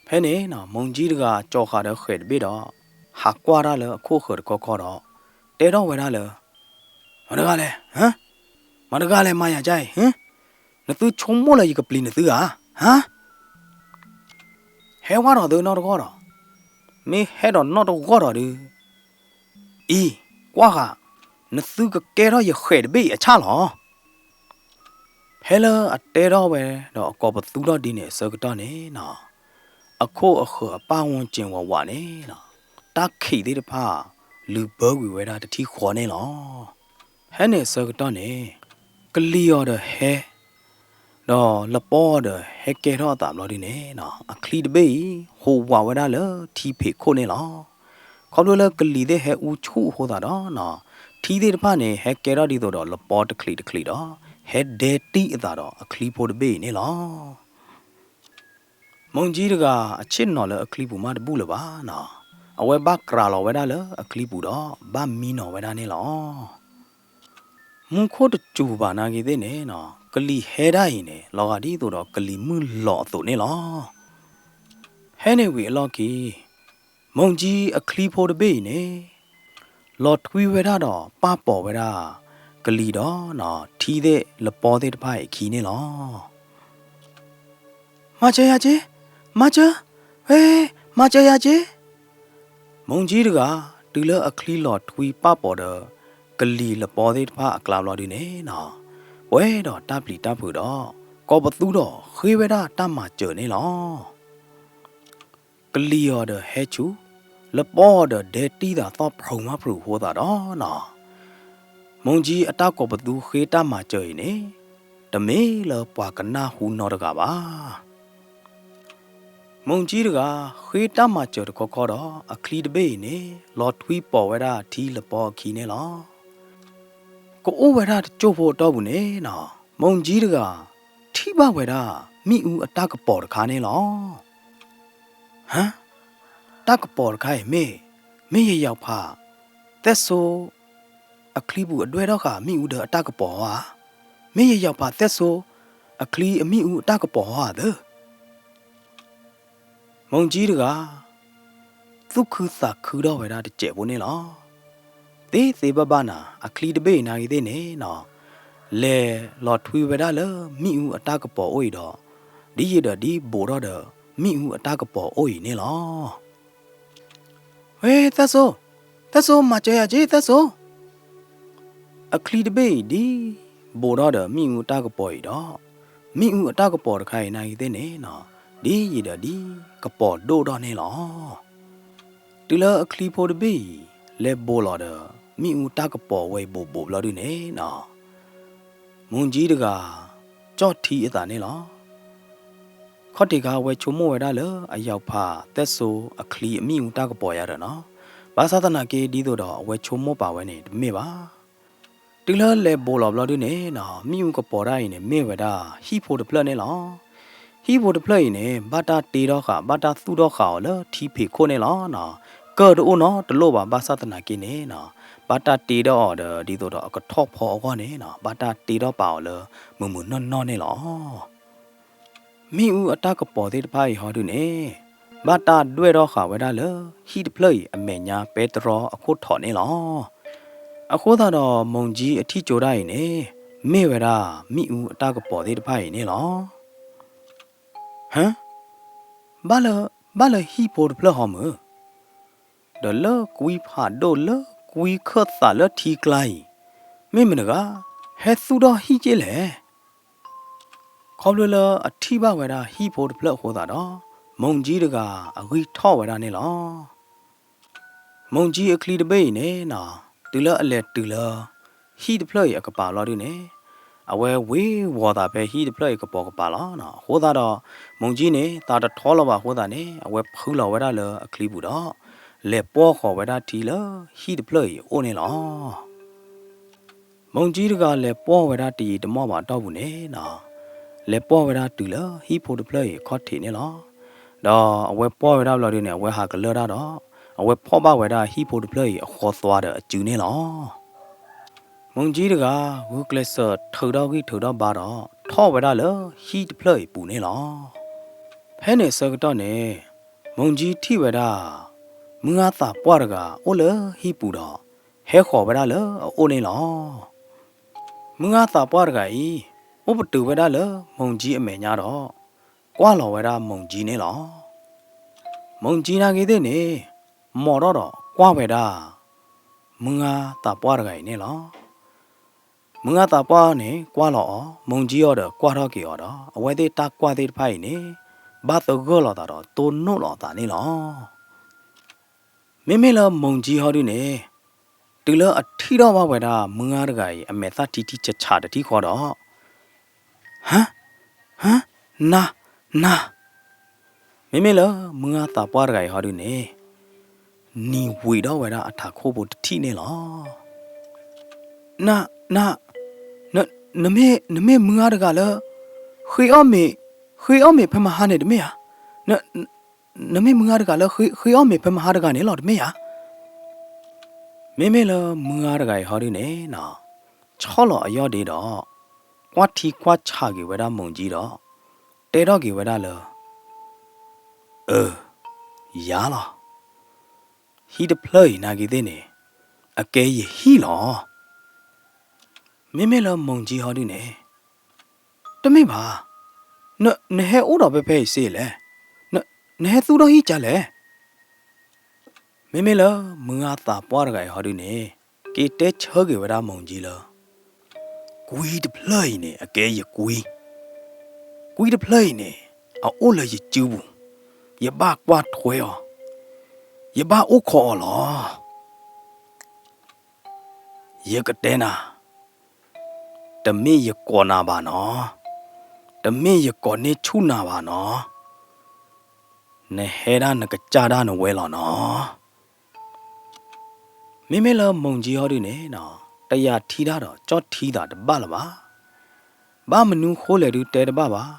ဖဲန့ၣ်နီၤ မိၢ်ကၠံတဂၤကၠီၤဃာ်ဒီးဃဲးတဘ့ၣ်ဒီး ဟးကွၢ်တၢ်လၢအခိၣ်အဃၢၤတခီခီဒီး တဲထီၣ်ဝဲဒၣ်လၢ မတၤတဂၤလဲၣ်, ဟါ, မတၤတဂၤလဲၣ် မၤယၤကါအံၤ, ဟါ, နသုဆိကမိၣ်လၢယကပျံၤနသုဧါ, ဟါ, ဟဲဝဲဒီးသုနီတဂီၢ်ဒီး, မ့ၢ်ဟဲဒီးနီတဂီၢ်ဒီးဒုး အံၤ, ကွၢ်ဃာ်, နသုကကဲထီၣ်ယဃဲးတဘ့ၣ်အံၤအဆၣ်လီၤ. ဖဲလၢအတဲထီၣ်ဝဲဒီးအကိာ်ပသူထီၣ်ဒ်န့ၣ်အဆၢကတီၢ်န့ၣ်နီၤ, အခိၣ်အဃၢၤအပၢ်ဝူၣ်စ့ၣ်ဝးဝးန့ၣ်နီၤ, တၢ်ခံးသ့ၣ်တဖၣ် လုၢ်ဘၢကွံာ်ဝဲဒၣ်တထံၣ်ဃီန့ၣ်လီၤ. ဖဲန့ၣ်အဆၢကတီၢ်န့ၣ် ကလံၤအီၤဒီးဟဲ ဒီးလပီအီၤဒီးဟဲကဲထီၣ်အသးဘျီဒုန့ၣ်နီၤ, အချံတဘ့ၣ်အံၤ ဟူးဝးဝဲဒၣ်လၢထံဖံးခိၣ်န့ၣ်လီၤ. ခီဖျိလၢကလံၤသ့ၣ်ဟဲအူဆူၣ်အဃိသတးဒီးနီၤ, ထံသ့ၣ်တဖၣ်န့ၣ် ဟဲကဲထီၣ်ဒ်သိးဒီးလပီတချံးတချံးဒီး ဟဲဒဲတံၢ်အသးဒီးအချံဖိတဘ့ၣ်အံၤန့ၣ်လီၤ. မိၢ်ကၠံတဂၤအဆ့ၣ်နီၤလၢအချံပူၤမးတဘူၣ်လၢၤဘၣ်နီၤ, အဝဲဘၣ်ကြၤလီၤဝဲဒၣ်လၢအချံပူၤဒီး ဘၣ်မံနီၤဝဲဒၣ်န့ၣ်လီၤ. မူခိၣ်တစူၤဘၣ်နာ်က့သ့ၣ်န့ၣ်နီၤ, ကလံၤဟဲဒၣ်အံၤန့ၣ် လီၤဂာ်ဒ်သိးဒီးကလံၤမုၢ်လီၤအသိးန့ၣ်လီၤ. ဖဲန့ၣ်ဝံၤအလီၢ်ခံ မိၢ်ကၠံအချံဖိတဘ့ၣ်အံၤန့ၣ် လီၤထွံဝဲဒၣ်ဒီးပာ်ပိာ်ဝဲဒၣ် ကလံၤဒီးနီၤ ထံသ့ၣ်လပီသ့ၣ်တဖၣ်အံၤအခံန့ၣ်လီၤ. မၤစၢၤယၤက့, မၤစၢၤ, ဝဲ, မၤစၢၤယၤက့. မိၢ်ကၠံတဂၤ တုၤလၢအချံလီၤထွံပာ်ပိာ်ဒီး ကလံၤလပီသ့ၣ်တဖၣ်အကျါဘျီဒုန့ၣ်နီၤ, ပှဲၤဒီးတၢ်ပျံၤတၢ်ဖုးဒီး ကိာ်ပသူဒီးဃ့ဝဲဒၣ်တၢ်မၤစၢၤန့ၣ်လီၤ. ကလံၤအီၤဒီးဟဲဆူၣ်, လပီအီၤဒီးဒဲတံၢ်သးသီၣ်ဖျုးမးဖျုးအဃိသတးဒီးနီၤ, မိၢ်ကၠံအတၢ်ကိာ်ပသူဃ့တၢ်မၤစၢၤအံၤန့ၣ် တမ့ၢ်လၢပှၤကနၢ်ဟူနီတဂၤဘၣ်. မိၢ်ကၠံတဂၤ ဃ့တၢ်မၤစၢၤတခီခီဒီး အချံတဘ့ၣ်အံၤန့ၣ် လီၤထွံပိာ်ဝဲဒၣ်ထံလပီအခံန့ၣ်လီၤ. ကအိၣ်ဝဲဒၣ်တစိၢ်ဖိအတီၢ်ပူၤန့ၣ်နီၤ, မိၢ်ကၠံတဂၤ ထံၣ်ဘၣ်ဝဲဒၣ် မ့ၣ်အူအတၢ်ကပီၤတခါန့ၣ်လီၤ. ဟါ, တၢ်ကပီၤတခါအံၤမ့ၢ်, မ့ၢ်ယယီၤဖး သဲစိ အချံပူၤအဒွဲၣ်ထီၣ်ဃာ်မ့ၣ်အူဒီးအတၢ်ကပီၤဧါ, မ့ၢ်ယယီၤဖးသဲစိ အချံအမ့ၣ်အူအတၢ်ကပီၤဧါသၢ. မိၢ်ကၠံတဂၤ သူၣ်ခုသးခုထီၣ်ဝဲဒၣ်တစဲးဖိန့ၣ်လီၤ. သ့သ့ဘၣ်ဘၣ်နၤ အချံတဘ့ၣ်အံၤနာ်ဂ့ၤသ့ၣ်န့ၣ်နီၤ, လဲၤလီၤထွံဝဲဒၣ်လၢမ့ၣ်အူအတၢ်ကပီၤအိၣ်အံၤဒီး ဒ်ယံာ်ဒီးဒ်ဘိးထီၣ်ဒီး မ့ၣ်အူအတၢ်ကပီၤအိၣ်အံၤန့ၣ်လီၤ. ဝဲ သဲစိ, သဲစိ မၤစၢၤယၤက့ သဲစိ. အချံတဘ့ၣ်အံၤဒ်ဘိးထီၣ်ဒီးမ့ၣ်အူအတၢ်ကပီၤအံၤဒီး မ့ၣ်အူအတၢ်ကပီၤတခါအံၤနာ်ဂ့ၤသ့ၣ်န့ၣ်နီၤ, ဒ်ယံာ်ဒီးဒ်ကပီၤဒိၣ်ထီၣ်န့ၣ်လီၤ. တုၤလၢအချံဖိတဘ့ၣ်အံၤ လဲၤဘိးလီၤဒီး မ့ၣ်အူတၢ်ကပီၤဝဲအံၤဘိးဘိးဘျီဒုန့ၣ်နီၤ, မိၢ်ကၠံတဂၤ ကၠီၣ်ထံအသးန့ၣ်လီၤ. ခီၣ်ထံးခါအဝဲဆိကမိၣ်ဝဲဒၣ်လၢအယီၤဖးသဲစိအချံအမ့ၣ်အူတၢ်ကပီၤယၤဒီးနီၤ, ဘၣ်ဆၣ်သနာ်က့ဒ်သိးဒီးအဝဲဆိကမိၣ်ပာ်ဝဲန့ၣ်တမ့ၢ်ဘၣ်. တုၤလၢလဲၤဘူးလီၤဘျီဒုန့ၣ်နီၤ မ့ၣ်အူကပီၤဒၣ်အံၤန့ၣ် မ့ၢ်ဝဲဒၣ်ဟံၣ်ဖိတဖျၢၣ်န့ၣ်လီၤ. ဟံၣ်ဖိတဖျၢၣ်အံၤန့ၣ် ဘၣ်တၢ်တ့ထီၣ်ဃာ် ဘၣ်တၢ်သူၣ်ထီၣ်ဃာ်အီၤလၢထံဖံးခိၣ်န့ၣ်လီၤနီၤ. ကၢၢ်တအိၣ်နီတလိၣ်ဘၣ် ဘၣ်ဆၣ်သနာ်က့န့ၣ်နီၤ ဘၣ်တၢ်တ့ထီၣ်အီၤဒီးဒ်သိးဒီးအကထီၣ်ဖီအဂီၢ်န့ၣ်နီၤ ဘၣ်တၢ်တ့ထီၣ်ပာ်အီၤလၢမုာ်မုာ်နီၢ်နီၢ်န့ၣ်လီၤ. မ့ၣ်အူအတၢ်ကပီၤသ့ၣ်တဖၣ်အံၤဟီဒုန့ၣ် ဘၣ်တၢ်ဒွဲၣ်ထီၣ်ဃာ်ဝဲဒၣ်လၢဟံၣ်တဖျၢၣ်အံၤအမဲာ်ညါပဲတြီအခိၣ်ထီးန့ၣ်လီၤ. အဃိသတးဒီး မုၢ်ကၠံအထံၣ်ကၠိဒၣ်အံၤန့ၣ် မ့ၢ်ဝဲဒၣ်မ့ၣ်အူအတၢ်ကပီၤသ့ၣ်တဖၣ်အံၤန့ၣ်လီၤ. ဟၢ, ဘၣ်လၢ, ဘၣ်လၢဟံၣ်ဖိတဖျၢၣ်ဟီမုၢ် ဒီးလၢကွံဖးဒိၣ်လၢကွံခၢၣ်သးလၢထံကျါအံၤ မ့ၢ်မတဂၤ ဟဲသူၣ်ထီၣ်ဟံၣ်က့လဲၣ်. ခီဖျိလၢအထံၣ်ဘၣ်ဝဲဒၣ်ဟံၣ်ဖိတဖျၢၣ်အဃိသတးဒီး မုၢ်ကၠံတဂၤအဂံၢ်ထီၣ်ဝဲဒၣ်န့ၣ်လီၤ. မုၢ်ကၠံအချံတဘ့ၣ်အံၤန့ၣ်နီၤ တုၤလၢအလဲၤတုၤလၢ ဟံၣ်တဖျၢၣ်အံၤအကပၤလီၤဒုန့ၣ် အဝဲဝ့ၤဝီၤသးဖဲဟံၣ်တဖျၢၣ်အံၤကပီၤကပၤလီၤ. အဃိသတးဒီး မုၢ်ကၠံန့ၣ် သးတထီလီၤဘၣ်အဃိသတးန့ၣ် အဝဲဖုလီၤဝဲဒၣ်လၢအချံပူၤဒီး လဲၤပှီၢ်ဃီၤဝဲဒၣ်ထံလၢဟံၣ်တဖျၢၣ်အံၤအအိၣ်န့ၣ်လီၤ. မုၢ်ကၠံတဂၤလဲၤပှီၢ်ဝဲဒၣ်တယံာ်တမီၢ်ဘၣ်အတီၢ်ပူၤန့ၣ်နီၤ လဲၤပှီၢ်ဝဲဒၣ်တုၤလၢဟံၣ်ဖိတဖျၢၣ်အံၤအခီၣ်ထံးန့ၣ်လီၤ. ဒီးအဝဲပှီၢ်ဝဲဒၣ်ဘျီဒုန့ၣ် အဝဲဟးကလၢၢ်တၢ်ဒီး အဝဲဖီၣ်ဘၣ်ဝဲဒၣ်ဟံၣ်ဖိတဖျၢၣ်အံၤအဃီသွါဒီးအစုန့ၣ်လီၤ. မုၢ်ကၠံတဂၤ ဂုာ်ကျဲးစၢးထုးထီၣ်ဂံၢ်ထုးထီၣ်ဘါဒီး ထီၣ်ဝဲဒၣ်လၢဟံၣ်တဖျၢၣ်အံၤပူၤန့ၣ်လီၤ. ဖဲန့ၣ်အဆၢကတီၢ်န့ၣ် မုၢ်ကၠံထံၣ်ဝဲဒၣ် မုၢ်ဂၢ်သးပှၢ်တဂၤအိၣ်လၢဟံၣ်ပူၤဒီး ဟဲဃီၤဝဲဒၣ်လၢအအိၣ်န့ၣ်လီၤ. မုၢ်ဂၢ်သးပှၢ်တဂၤအံၤ အိၣ်ပတုာ်ဝဲဒၣ်လၢမုၢ်ကၠံအမဲာ်ညါဒီး ကွၢ်လီၤဝဲဒၣ်မုၢ်ကၠံန့ၣ်လီၤ. မုၢ်ကၠံနာ်က့သ့ၣ်န့ၣ် မိာ်ထီၣ်ဒီးကွၢ်ဝဲဒၣ် မုၢ်ဂၢ်သးပှၢ်တဂၤအံၤန့ၣ်လီၤ. မုၢ်ဂၢ်သးပှၢ်န့ၣ် ကွၢ်လီၤအီၤ, မုၢ်ကၠံအီၤဒီးကွၢ်ထီၣ်က့ၤအီၤဒီး အဝဲသ့ၣ်တၢ်ကွၢ်သ့ၣ်တဖၣ်အံၤန့ၣ် ဘၣ်သဂၢၢ်လိာ်သးဒီးတိၢ်နီၣ်လိာ်အသးန့ၣ်လီၤ. မ့မ့ၢ်လၢမုၢ်ကၠံဟီဒုန့ၣ် တုၤလၢအထံၣ်ထီၣ်ဘၣ်ဝဲဒၣ် မုၢ်ဂၢ်တဂၤအံၤ အမဲာ်သၣ်ထံထံဆးဆးတထံၣ်ဃီဒီး ဟၢ, ဟၢ, နၤ, နၤ, မ့မ့ၢ်လၢမုၢ်ဂၢ်သးပှၢ်တဂၤအံၤဟီဒုန့ၣ် နံၤဝံၤဒီးဝဲဒၣ်အထးခိၣ်ဖိတထံၣ်န့ၣ်လီၤ. န, န, နမ့ၢ်, နမ့ၢ်မုၢ်ဂၢ်တဂၤလၢ ဃ့အီၣ်မ့ၤ, ဃ့အီၣ်မ့ၤဖဲမဟါန့ၣ်တမ့ၢ်ဧါ. နမ့ၢ်မုၢ်ဂၢ်တဂၤလၢ ဃ့အီၣ်မ့ၤဖဲမဟါတဂၤန့ၣ်လီၤ တမ့ၢ်ဧါ. မ့မ့ၢ်လၢမုၢ်ဂၢ်တဂၤအံၤဟီဒုန့ၣ်နီၤ ဆီၣ်လီၤအယီၢ်ဒ့ဒီး ကွၢ်ထံကွၢ်ဆးက့ၤဝဲဒၣ်မုၢ်ကၠံဒီး တဲထီၣ်က့ၤဝဲဒၣ်လၢ အၢ, ယၤလီၤ. ဟံၣ်တဖျၢၣ်အံၤနာ်က့သ့ၣ်န့ၣ် အကဲယဟံၣ်လီၤ. မ့မ့ၢ်လၢမုၢ်ကၠံဟီဒုန့ၣ် တမ့ၢ်ဘၣ်, နဟဲအိၣ်ဒီးဖဲဖဲအံၤစ့လဲၣ်, နဟဲသူၣ်ထီၣ်ဟံၣ်ကလဲၣ်. မ့မ့ၢ်လၢမုၢ်ဂၢ်သးပှၢ်တဂၤအံၤဟီဒုန့ၣ် က့ၤတဲဆၢက့ၤဝဲဒၣ်မုၢ်ကၠံလၢ ကွံတဖျၢၣ်အံၤန့ၣ် အကဲယကွံ, ကွံတဖျၢၣ်အံၤန့ၣ် အအိၣ်လၢယစုပူၤ, ယဘၣ်ကွၢ်ထွဲအီၤ, ယဘၣ်အိၣ်ခိးအီၤလီၤ. ယကတဲနၤ, တမ့ၢ်ယကိးနၤဘၣ်နီၤ, တမ့ၢ်ယကိးန့ၢ်ဆူၣ်နၤဘၣ်နီၤ, နဟဲဒၣ်နကစၢ်ဒၣ်နဝဲလီၤနီၤ. မ့မ့ၢ်လၢမုၢ်ကၠံဟီဒုန့ၣ်နီၤ တယာ်ထံတၢ်ဒီးကၠီၣ်ထံသးတဘၣ်လၢၤဘၣ်. ဘၣ်မနုၤဃိလဲၣ်ဒုတဲတဘၣ်ဘၣ်.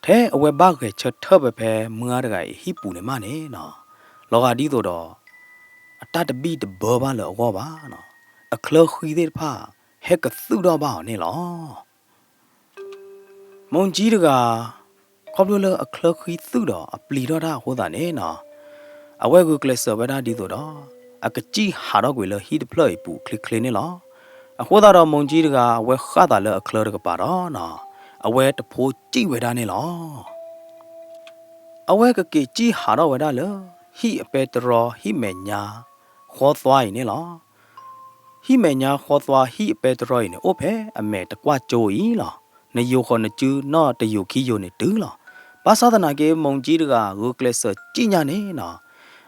ထဲအဝဲဘၣ်ဂဲၤဆၢထၢၣ်ဖဲဖဲမုၢ်ဂၢ်တဂၤအံၤဟံၣ်ပူၤန့ၣ်မးန့ၣ်နီၤ, လီၤဂာ်ဒ်သိးဒီး အတၢ်တဘံၣ်တဘၢဘၣ်လၢအဂီၢ်ဘၣ်နီၤ, အချၢဃံသ့ၣ်တဖၣ် ဟဲကသူၣ်ထီၣ်ဘၣ်အီၤန့ၣ်လီၤ. မုၢ်ကၠံတဂၤ ခီဖျိလၢအချၢဃံသူၣ်ဒီးအပျံၤထီၣ်တၢ်အဃိသတးန့ၣ်နီၤ, အဝဲဂုာ်ကျဲးစၢးဝဲဒၣ်ဒ်သိးဒီး အကစံၣ်ဟးထီၣ်ကွံာ်လၢဟံၣ်တဖျၢၣ်အံၤပူၤချ့ချ့န့ၣ်လီၤ. အဃိသတးဒီးမုၢ်ကၠံတဂၤ အဝဲဃၣ်သးလၢအချၢတကပၤဒီးနီၤ, အဝဲတဖိစံၣ်ဝဲဒၣ်န့ၣ်လီၤ. အဝဲကက့ၤစံၣ်ဟးထီၣ်ဝဲဒၣ်လၢ ဟံၣ်အပဲတြီ ဟံၣ်မဲာ်ညါဃီသွါအံၤန့ၣ်လီၤ. ဟံၣ်မဲာ်ညါဃီသွါ ဟံၣ်အပဲတြီအံၤန့ၣ် အိၣ်ဖဲအမဲာ်တကွၢ်ကၠိအံၤလီၤ. နယိၤဃီၤနစုနီၢ်တယိၤခံယိၤန့ၣ်တုၤလီၤ. ဘၣ်ဆၣ်သနာ်က့ မုၢ်ကၠံတဂၤ ဂုာ်ကျဲးစၢးစံၣ်ညါန့ၣ်နီၤ,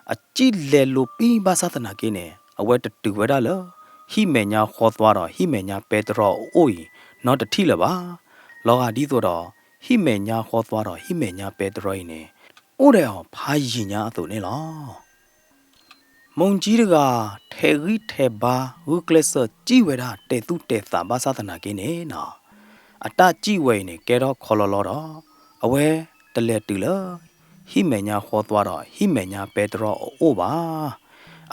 အစံၣ်လဲၤလိၤပံၣ်ဘၣ်ဆၣ်သနာ်က့န့ၣ် အဝဲတတုၤဝဲဒၣ်လၢ ဟံၣ်မဲာ်ညါဃီသွါဒီး ဟံၣ်မဲာ်ညါပဲတြီအအိၣ်အံၤ နီတထံၣ်လၢၤဘၣ်. လီၤဂာ်ဒ်သိးဒီး ဟံၣ်မဲာ်ညါဃီသွါဒီး ဟံၣ်မဲာ်ညါပဲတြီအံၤန့ၣ် အိၣ်ဒီးအီၤဖးယံာ်ညါအသိးန့ၣ်လီၤ. မုၢ်ကၠံတဂၤ ထဲးဂံၢ်ထဲးဘါ ဂုာ်ကျဲးစၢးစံၣ်ဝဲဒၣ် တဲာ်သူၣ်တဲာ်သး ဘၣ်ဆၣ်သနာ်က့န့ၣ်နီၤ, အတၢ်စံၣ်ဝဲအံၤန့ၣ် ကဲထီၣ်ခီလီလီဒီး အဝဲတလဲၤတုၤလၢ ဟံၣ်မဲာ်ညါဃီသွါဒီး ဟံၣ်မဲာ်ညါပဲတြီအအိၣ်ဘၣ်.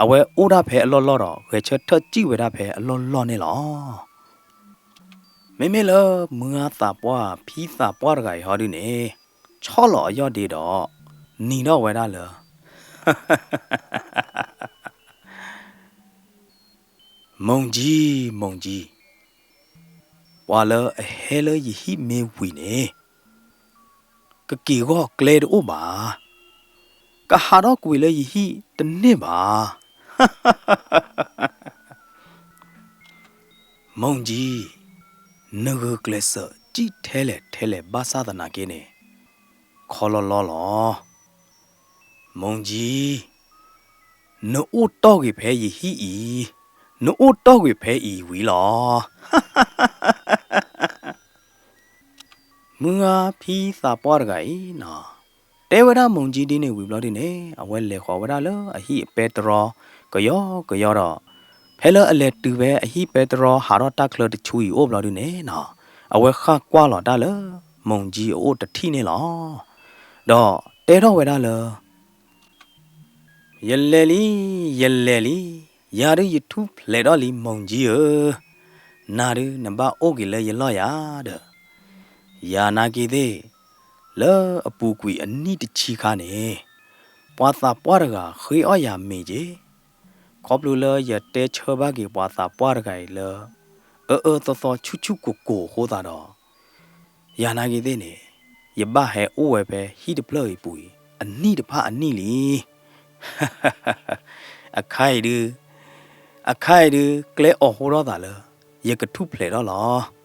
အဝဲအိၣ်ဒၣ်ဖဲအလီၢ်လီၢ်ဒီး ဂဲၤဆၢထၢၣ်စံၣ်ဝဲဒၣ်ဖဲအလီၢ်လီၢ်န့ၣ်လီၤ. မ့မ့ၢ်လၢမုၢ်ဂၤသးပှၢ် ဖံသးပှၢ်တဂၤအံၤဟီဒုန့ၣ် ဆီၣ်လီၤအယီၢ်ဒ့ဒီး နံၤထီၣ်ဝဲဒၣ်လၢ မုၢ်ကၠံ, မုၢ်ကၠံ, ပှၤလၢအဟဲလၢယဟံၣ်မ့ၢ်ဝံၤန့ၣ် ကက့ၤဂီၢ်ကျဲတအိၣ်ဘၣ်, ကဟးထီၣ်ကွံာ်လၢယဟံၣ်တန့ၢ်ဘၣ်. မုၢ်ကၠံ, နဂုာ်ကျဲးစၢးစံၣ်ထဲလဲၣ်ထဲလဲၣ် ဘၣ်ဆၣ်သနာ်က့န့ၣ် ခီလီလီလီၤ. မုၢ်ကၠံ, နအိၣ်တီၢ်ဂ့ၤဖဲယဟံၣ်အံၤ, နအိၣ်တီၢ်ဂ့ၤဖဲအံၤဝံၤလီၤ. မုၢ်ဂၤဖံသးပှၢ်တဂၤအံၤနီၤ, တဲဝဲဒၣ်မုၢ်ကၠံဒ်န့ၣ်ဝံၤဘျီဒုန့ၣ် အဝဲလဲၤဃီၤဝဲဒၣ်လၢအဟံၣ်အပဲတြီ ကယီကယီဒီး ဖဲလၢအလဲၤတုၤဖဲအဟံၣ်ပဲတြီ ဟးထီၣ်တၢ်ချၢတဆူအံၤအိၣ်ဘျီဒုန့ၣ်နီၤ, အဝဲဃၣ်ကွၢ်လီၤတၢ်လၢ မုၢ်ကၠံအအိၣ်တထံၣ်န့ၣ်လီၤ. ဒီးတဲထီၣ်ဝဲဒၣ်လၢ ယလဲၤလံ, ယလဲၤလံ, ယၤဒုးယထူၣ်ဖျဲးထီၣ်လံ မုၢ်ကၠံဧၢ, နၤဒုးနဘၣ်အိၣ်က့ၤလၢယလီၢ်ယၤဒီး, ယၤနာ်က့သ့ၣ်, လၢအပူၤကွံာ်အနံၣ်တဆံခါန့ၣ်, ပှၤသးပှၢ်တဂၤဃ့အီၣ်ယၤမ့ၤက့ၤ, ခီဖျိလၢယတဲဆၢဘၣ်က့ၤပှၤသးပှၢ်တဂၤအံၤလၢ အအၢသီသီဆူၣ်ဆူၣ်ကိၢ်ကိၢ်အဃိသတးဒီး ယၤနာ်က့သ့ၣ်န့ၣ်, ယဘၣ်ဟဲအိၣ်ဝဲဖဲဟံၣ်တဖျၢၣ်အံၤပူၤအံၤ အနံၣ်တဖၣ်အနံၣ်လံ. အခါအံၤဒုး, အခါအံၤဒုး ကျဲအိးဟိထီၣ်သးလၢ ယကထူၣ်ဖျဲးထီၣ်လီၤ.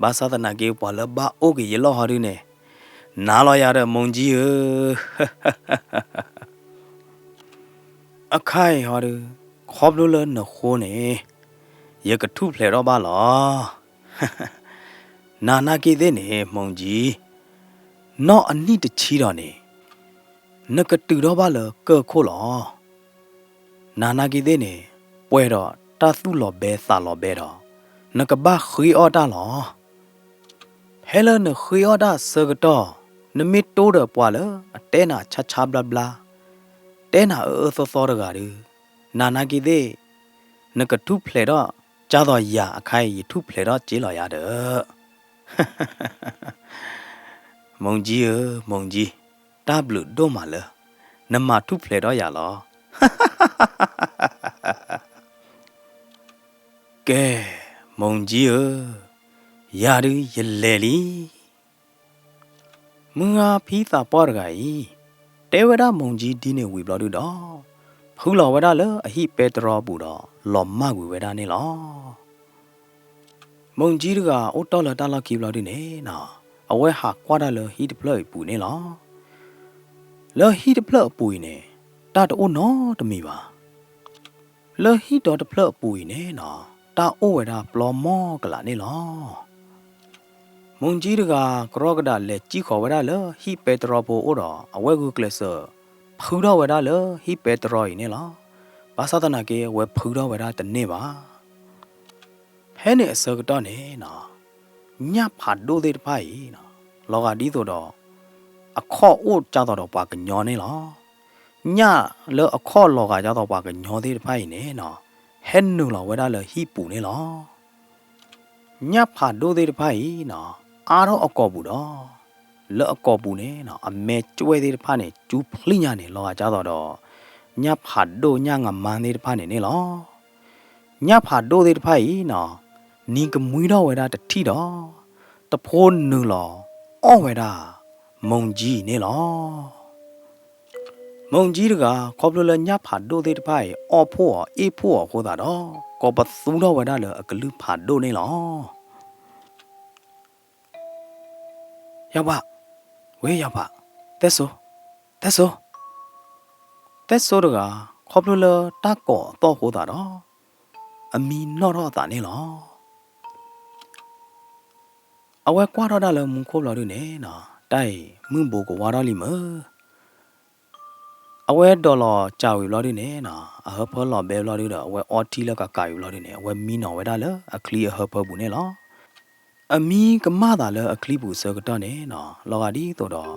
ဘၣ်ဆၣ်သနာ်က့ ပှၤလၢဘၣ်အိၣ်က့ၤယလီၢ်ဟီဒုန့ၣ်, နၤလီၤယၤဒီး မုၢ်ကၠံဧၢ. အခါအံၤဟီဒုး, ခီဖျိလၢနဃိန့ၣ်, ယကထူၣ်ဖျဲးထီၣ်ဘၣ်လီၤ. နၤနာ်က့သ့ၣ်န့ၣ် မုၢ်ကၠံ, နီၢ်အနံၣ်တဆံဒီးန့ၣ်, နကတုၤထီၣ်ဘၣ်လၢကၢၢ်ခိၣ်လီၤ. နၤနာ်က့သ့ၣ်န့ၣ်, ပှဲၤဒီးတၢ်သူၣ်လီၤဘဲသးလီၤဘဲဒီး, နကဘၣ်ဃ့အီၣ်တၢ်လီၤ. ဖဲလၢနဃ့အီၣ်တၢ်အဆၢကတီၢ်, နမ့ၢ်တိဒီးပှၤလၢအတဲနၤဆါဆါဘျါဘျါ, တဲနၤအအၢအၢသီသီတဂၤဒီး, နၤနာ်က့သ့ၣ်, နကထူၣ်ဖျဲးထီၣ်ကၢ်သိးယၤအခါအံၤ ယထူၣ်ဖျဲးထီၣ်က့ၤလီၤယၤဒီး. မုၢ်ကၠံဧၢ, မုၢ်ကၠံ, တၢ်ဘျုးဒိၣ်မးလၢ နမၤထူၣ်ဖျဲးထီၣ်ယၤလီၤ. ကဲ, မုၢ်ကၠံဧၢ, ယၤဒုးယလဲၤလံ. မုၢ်ဂၤဖံသးပှၢ်တဂၤအံၤ, တဲဝဲဒၣ်မုၢ်ကၠံဒ်န့ၣ်ဝံၤဘျီဒုဒီး, ဖုလီၤဝဲဒၣ်လၢအဟံၣ်ပဲတြီအပူၤဒီး လီၤမၢ်ကွံာ်ဝဲဒၣ်န့ၣ်လီၤ. မုၢ်ကၠံတဂၤအိၣ်တီၢ်လၢတၢ်လီၢ်ခံဘျီဒုန့ၣ်နီၤ, အဝဲဟးကွၢ်တၢ်လၢဟံၣ်တဖျၢၣ်အံၤပူၤန့ၣ်လီၤ. လၢဟံၣ်တဖျၢၣ်အပူၤအံၤန့ၣ်, တၢ်တအိၣ်နီတမံၤဘၣ်. လၢဟံၣ်ဒီတဖျၢၣ်အပူၤအံၤန့ၣ်နီၤ, တၢ်အိၣ်ဝဲဒၣ်ပျီမီၢ်ကလာ်န့ၣ်လီၤ. မုၢ်ကၠံတဂၤ ကရီကဒးလဲၤစံၣ်ဃီၤဝဲဒၣ်လၢဟံၣ်ပဲတြီဖိအိၣ်ဒီး အဝဲဂုာ်ကျဲးစၢး ဖုထီၣ်ဝဲဒၣ်လၢဟံၣ်ပဲတြီအံၤန့ၣ်လီၤ. ဘၣ်ဆၣ်သနာ်က့ အဝဲဖုထီၣ်ဝဲဒၣ်တန့ၢ်ဘၣ်. ဖဲန့ၣ်အဆၢကတီၢ်န့ၣ်နီၤ, ညၣ်ဖးဒိၣ်သ့ၣ်တဖၣ်အံၤနီၤ, လီၤဂာ်ဒ်သိးဒီး အခီၣ်အိၣ်ကၢ်သိးဒီးပှၤကညီန့ၣ်လီၤ. ညၣ်လၢအခီၣ်လီၤဂာ်ကၢ်သိးပှၤကညီသ့ၣ်တဖၣ်အံၤန့ၣ်နီၤ, ဟဲနုာ်လီၤဝဲဒၣ်လၢဟံၣ်ပူၤန့ၣ်လီၤ. ညၣ်ဖးဒိၣ်သ့ၣ်တဖၣ်အံၤနီၤ, အါထီၣ်အကိာ်ပူၤဒီး, လၢအကိာ်ပူၤန့ၣ်နီၤ, အမဲာ်ကွဲၢ်သ့ၣ်တဖၣ်န့ၣ် ကၠူဖျံၣ်ညါန့ၣ် လီၤဂာ်ကၢ်သိးဒီး ညၣ်ဖးဒိၣ်ညၣ်ငမါသ့ၣ်တဖၣ်န့ၣ်န့ၣ်လီၤ. ညၣ်ဖးဒိၣ်သ့ၣ်တဖၣ်အံၤနီၤ, နံၤကမှံထီၣ်ဝဲဒၣ်တထံၣ်ဒီး, တဖိနုာ်လီၤအီၣ်ဝဲဒၣ် မုၢ်ကၠံန့ၣ်လီၤ. မုၢ်ကၠံတဂၤ ခီဖျိလၢညၣ်ဖးဒိၣ်သ့ၣ်တဖၣ်အံၤ အီၣ်ဖှိၣ်အီၤအ့ၣ်ဖှိၣ်အီၤအဃိသတးဒီး ကိးပသူထီၣ်ဝဲဒၣ်လၢအကလုၢ်ဖးဒိၣ်န့ၣ်လီၤ. ယၤဖး, ဝဲယၤဖး, သဲစိ, သဲစိ, သဲစိတဂၤ ခီဖျိလၢတၢ်ကိးအသီၣ်အဃိသတးဒီး အမံနီၣ်ထီၣ်အသးန့ၣ်လီၤ. အဝဲကွၢ်ထီၣ်တၢ်လၢမူခိၣ်ဘျီဒုန့ၣ်နီၤ, တၢ်အံၤမုၢ်ဘူးကဝါထီၣ်လံမၢ်. အဝဲဒိးလီၤစၢ်ဝံၤဘျီဒုန့ၣ်နီၤ, အဟၢဖၢလီၤဘဲဘျီဒုဒီး အဝဲအီထံလၢကကးဝံၤဘျီဒုန့ၣ် အဝဲမံနီၤဝဲဒၣ်လၢအချံအဟၢဖၢပူၤန့ၣ်လီၤ. အမံကမၣ်သးလၢအချံပူၤဆၢကတီၢ်န့ၣ်နီၤ, လီၤဂာ်ဒ်သိးဒီး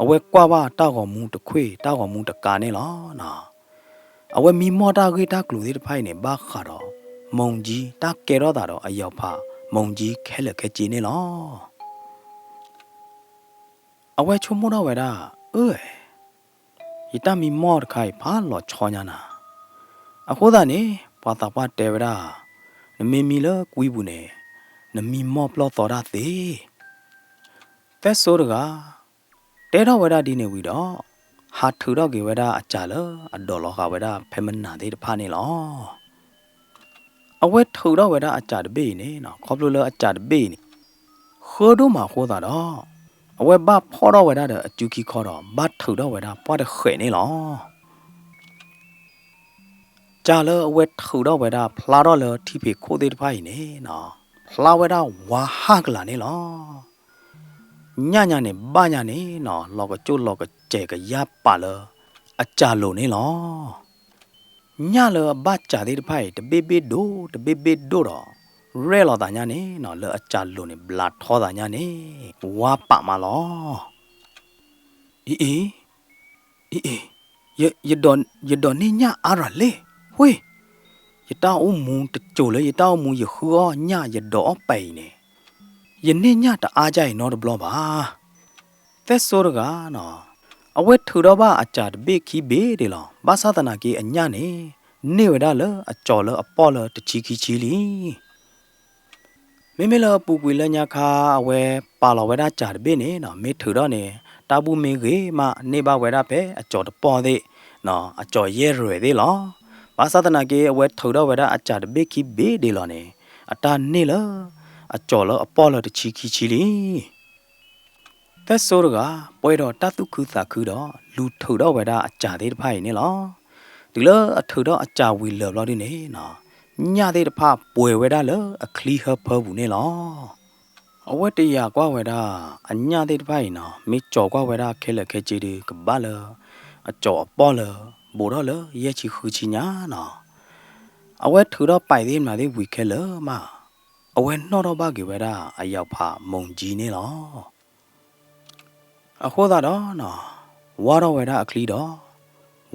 အဝဲကွၢ်ဘၣ်တၢ်ဂီၤမူတခွ့ၣ် တၢ်ဂီၤမူတကးန့ၣ်လီၤနီၤ. အဝဲမံမီၢ်တၢ်ဂ့ၢ်တၢ်ကျိၤသ့ၣ်တဖၣ်အံၤန့ၣ် ဘၣ်ဃးဒီး မုၢ်ကၠံ တၢ်ကဲထီၣ်သးဒီးအယီၤဖးမုၢ်ကၠံခဲလၢာ်ခဲဆ့န့ၣ်လီၤ. အဝဲဆိကမိၣ်ထီၣ်ဝဲဒၣ်, အၢ, ယတၢ်မံမီၢ်တခါအံၤ ဖးလီၤဆီညါနၤ. အဃိသတးန့ၣ် ပှၤသးပှၢ်တဲဝဲဒၣ်, နမ့ၢ်မံလၢကွံပူၤန့ၣ် နမံမီၢ်ပျီၢ်သီတၢ်သ့. သဲစိတဂၤ တဲထီၣ်ဝဲဒၣ်ဒ်န့ၣ်ဝံၤဒီး ဟးထုးထီၣ်က့ၤဝဲဒၣ်အစၢ်လၢအဒိးလီၤဃာ်ဝဲဒၣ်ဖဲမနၤသ့ၣ်တဖၣ်န့ၣ်လီၤ. အဝဲထုးထီၣ်ဝဲဒၣ်အစၢ်တဘ့ၣ်အံၤန့ၣ်နီၤ, ခီဖျိလၢအစၢ်တဘ့ၣ်အံၤန့ၣ် ဃၢဒိၣ်မးအဃိသတးဒီး အဝဲဘၣ်ဖီၣ်ထီၣ်ဝဲဒၣ်ဒီးအစုခံခီဒီး ဘၣ်ထုးထီၣ်ဝဲဒၣ်ပှၢ်တဃဲးန့ၣ်လီၤ. စၢ်လၢအဝဲထုးထီၣ်ဝဲဒၣ်ဖျါထီၣ်လၢထံဖံးခိၣ်သ့ၣ်တဖၣ်အံၤန့ၣ်နီၤ, ဖျါဝဲဒၣ်ဝါဟၣ်ကလာ်န့ၣ်လီၤ. ညၣ်ညါန့ၣ်ဘၣ်ညါန့ၣ်နီၤ, လီၤကကၠိၣ်လီၤကစဲၤကယၢ်ပာ်လၢအစၢ်လိၤန့ၣ်လီၤ. ညၣ်လၢအဘၣ်စၢ်သ့ၣ်တဖၣ်အံၤ တဘ့ၣ်ဘ့ၣ်ဒိၣ် တဘ့ၣ်ဘ့ၣ်ဒိၣ်ဒီး ရဲၣ်လီၤသးညါန့ၣ်နီၤ, လၢအစၢ်လိၤန့ၣ် ဘျးထီသးညါန့ၣ် ဝါပာ်မးလီၤ. အံၤအံၤ, အံၤအံၤ, ယဒိးန့ၢ်ညၣ်အါရၤလံ, ဝ့ၢ်, ယတၢ်အိၣ်မူတစိၤလၢယတၢ်အိၣ်မူယဃုအီၣ်ညၣ်ယဒိးအီၣ်ပာ်အံၤန့ၣ်, ယန့ၢ်ညၣ်တအါဒ်အံၤနီတဘျီဘၣ်. သဲစိတဂၤနီၤ, အဝဲထုးထီၣ်ဘၣ်အစၢ်တဘ့ၣ်ခံဘ့ၣ်ဒံးလီၤ. ဘၣ်ဆၣ်သနာ်က့အညၣ်န့ၣ် န့ၢ်ဝဲဒၣ်လၢအစိၤလၢအပီၢ်လၢတဆံခံဆံလံ. မ့မ့ၢ်လၢအပူၤကွံာ်လၢညါခါ အဝဲပာ်လီၤဝဲဒၣ်စၢ်တဘ့ၣ်န့ၣ်နီၤ, မ့ၢ်ထုးထီၣ်န့ၣ် တၢ်ဘူၣ်မ့ၢ်ဂ့ၤမး န့ၢ်ဘၣ်ဝဲဒၣ်ဖဲအစိၤတပီၢ်သ့ၣ်, အစိၤယဲၢ်ရွဲၣ်သ့ၣ်လီၤ. ဘၣ်ဆၣ်သနာ်က့ အဝဲထုးထီၣ်ဝဲဒၣ်အစၢ်တဘ့ၣ်ခံဘ့ၣ်ဒံးလီၤန့ၣ် အတၢ်န့ၢ်လၢ အစိၤလၢအပီၢ်လၢတဆံခံဆံလံ. သဲစိတဂၤ ပှဲၤဒီးတၢ်သူၣ်ခုသးခုဒီး လူၤထုးထီၣ်ဝဲဒၣ်အစၢ်သ့ၣ်တဖၣ်အံၤန့ၣ်လီၤ. တုၤလၢအထုးထီၣ်အစၢ်ဝံၤလၢာ်ဘျီဒုန့ၣ်နီၤ, ညၣ်သ့ၣ်တဖၣ်ပှဲၤဝဲဒၣ်လၢအချံဟၢဖၢပူၤန့ၣ်လီၤ. အဝဲတယာ်ကွၢ်ဝဲဒၣ် အညၣ်သ့ၣ်တဖၣ်အံၤနီၤ, မ့ၢ်ကၠီၤကွၢ်ဝဲဒၣ်ခဲလၢာ်ခဲဆ့ဒု ကဘၣ်လၢ အစိၤအပီၢ်လၢ ဘူးထီၣ်လၢယဲၢ်ဆံဃုဆံညါနီၤ. အဝဲထုးထီၣ်ပာ်သ့ၣ်မနၤသ့ၣ်ဝံၤခဲလၢာ်မး အဝဲနီၣ်ထီၣ်ဘၣ်က့ၤဝဲဒၣ်အယီၤဖးမုၢ်ကၠံန့ၣ်လီၤ. အဃိသတးဒီးနီၤ, ဝါထီၣ်ဝဲဒၣ်အချံဒီး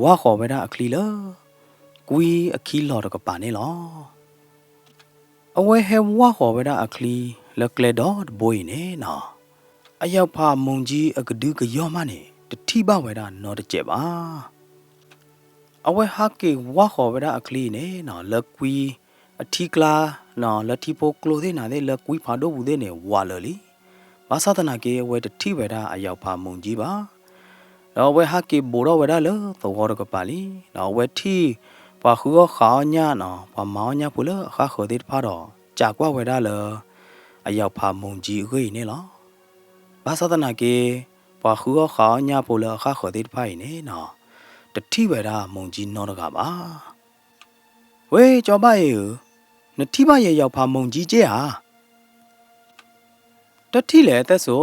ဝါဃီၤဝဲဒၣ်အချံလၢ ကွံအခံလီၤတကပၤန့ၣ်လီၤ. အဝဲဟဲဝါဃီၤဝဲဒၣ်အချံလၢကျဲဒီတဘိအံၤန့ၣ်နီၤ, အယီၤဖးမုၢ်ကၠံအကဒုကယီၢ်မးန့ၣ် တထံၣ်ဘၣ်ဝဲဒၣ်နီတစဲးဘၣ်. အဝဲဟးက့ၤဝါဃီၤဝဲဒၣ်အချံအံၤန့ၣ်နီၤ, လၢကွံအထံကျါနီၤ, လၢထံဖိကျိသ့ၣ်နၤသ့ၣ် လၢကွံဖးဒိၣ်ပူၤသ့ၣ်န့ၣ် ဝးလၢာ်လံ. ဘၣ်ဆၣ်သနာ်က့ အဝဲတထံၣ်ဝဲဒၣ်အယီၤဖးမုၢ်ကၠံဘၣ်. ဒီးအဝဲဟးက့ၤဘူးထီၣ်ဝဲဒၣ်လၢသဝီတကပၤလံ. ဒီးအဝဲထံၣ်ပှၤဃုအီၣ်ဃးအီၣ်ညၣ်နီၤ, ပှၤမၤအီၣ်ညၣ်ဖိလၢအဃၣ်ဃၢၤသ့ၣ်တဖၣ်ဒီး စံးကွၢ်ဝဲဒၣ်လၢ အယီၤဖးမုၢ်ကၠံအဂ့ၢ်အံၤန့ၣ်လီၤ. ဘၣ်ဆၣ်သနာ်က့ ပှၤဃုအီၣ်ဃးအီၣ်ညၣ်ဖိလၢအဃၣ်ဃၢၤသ့ၣ်တဖၣ်အံၤန့ၣ်နီၤ, တထံၣ်ဝဲဒၣ်မုၢ်ကၠံနီတဂၤဘၣ်. ဝ့ၢ် ကၠီဘၣ်အ့ၣ်ဧၢ, နထံၣ်ဘၣ်ယယီၤဖးမုၢ်ကၠံက့ဧါ. တထံၣ်လဲၣ်သဲစိ,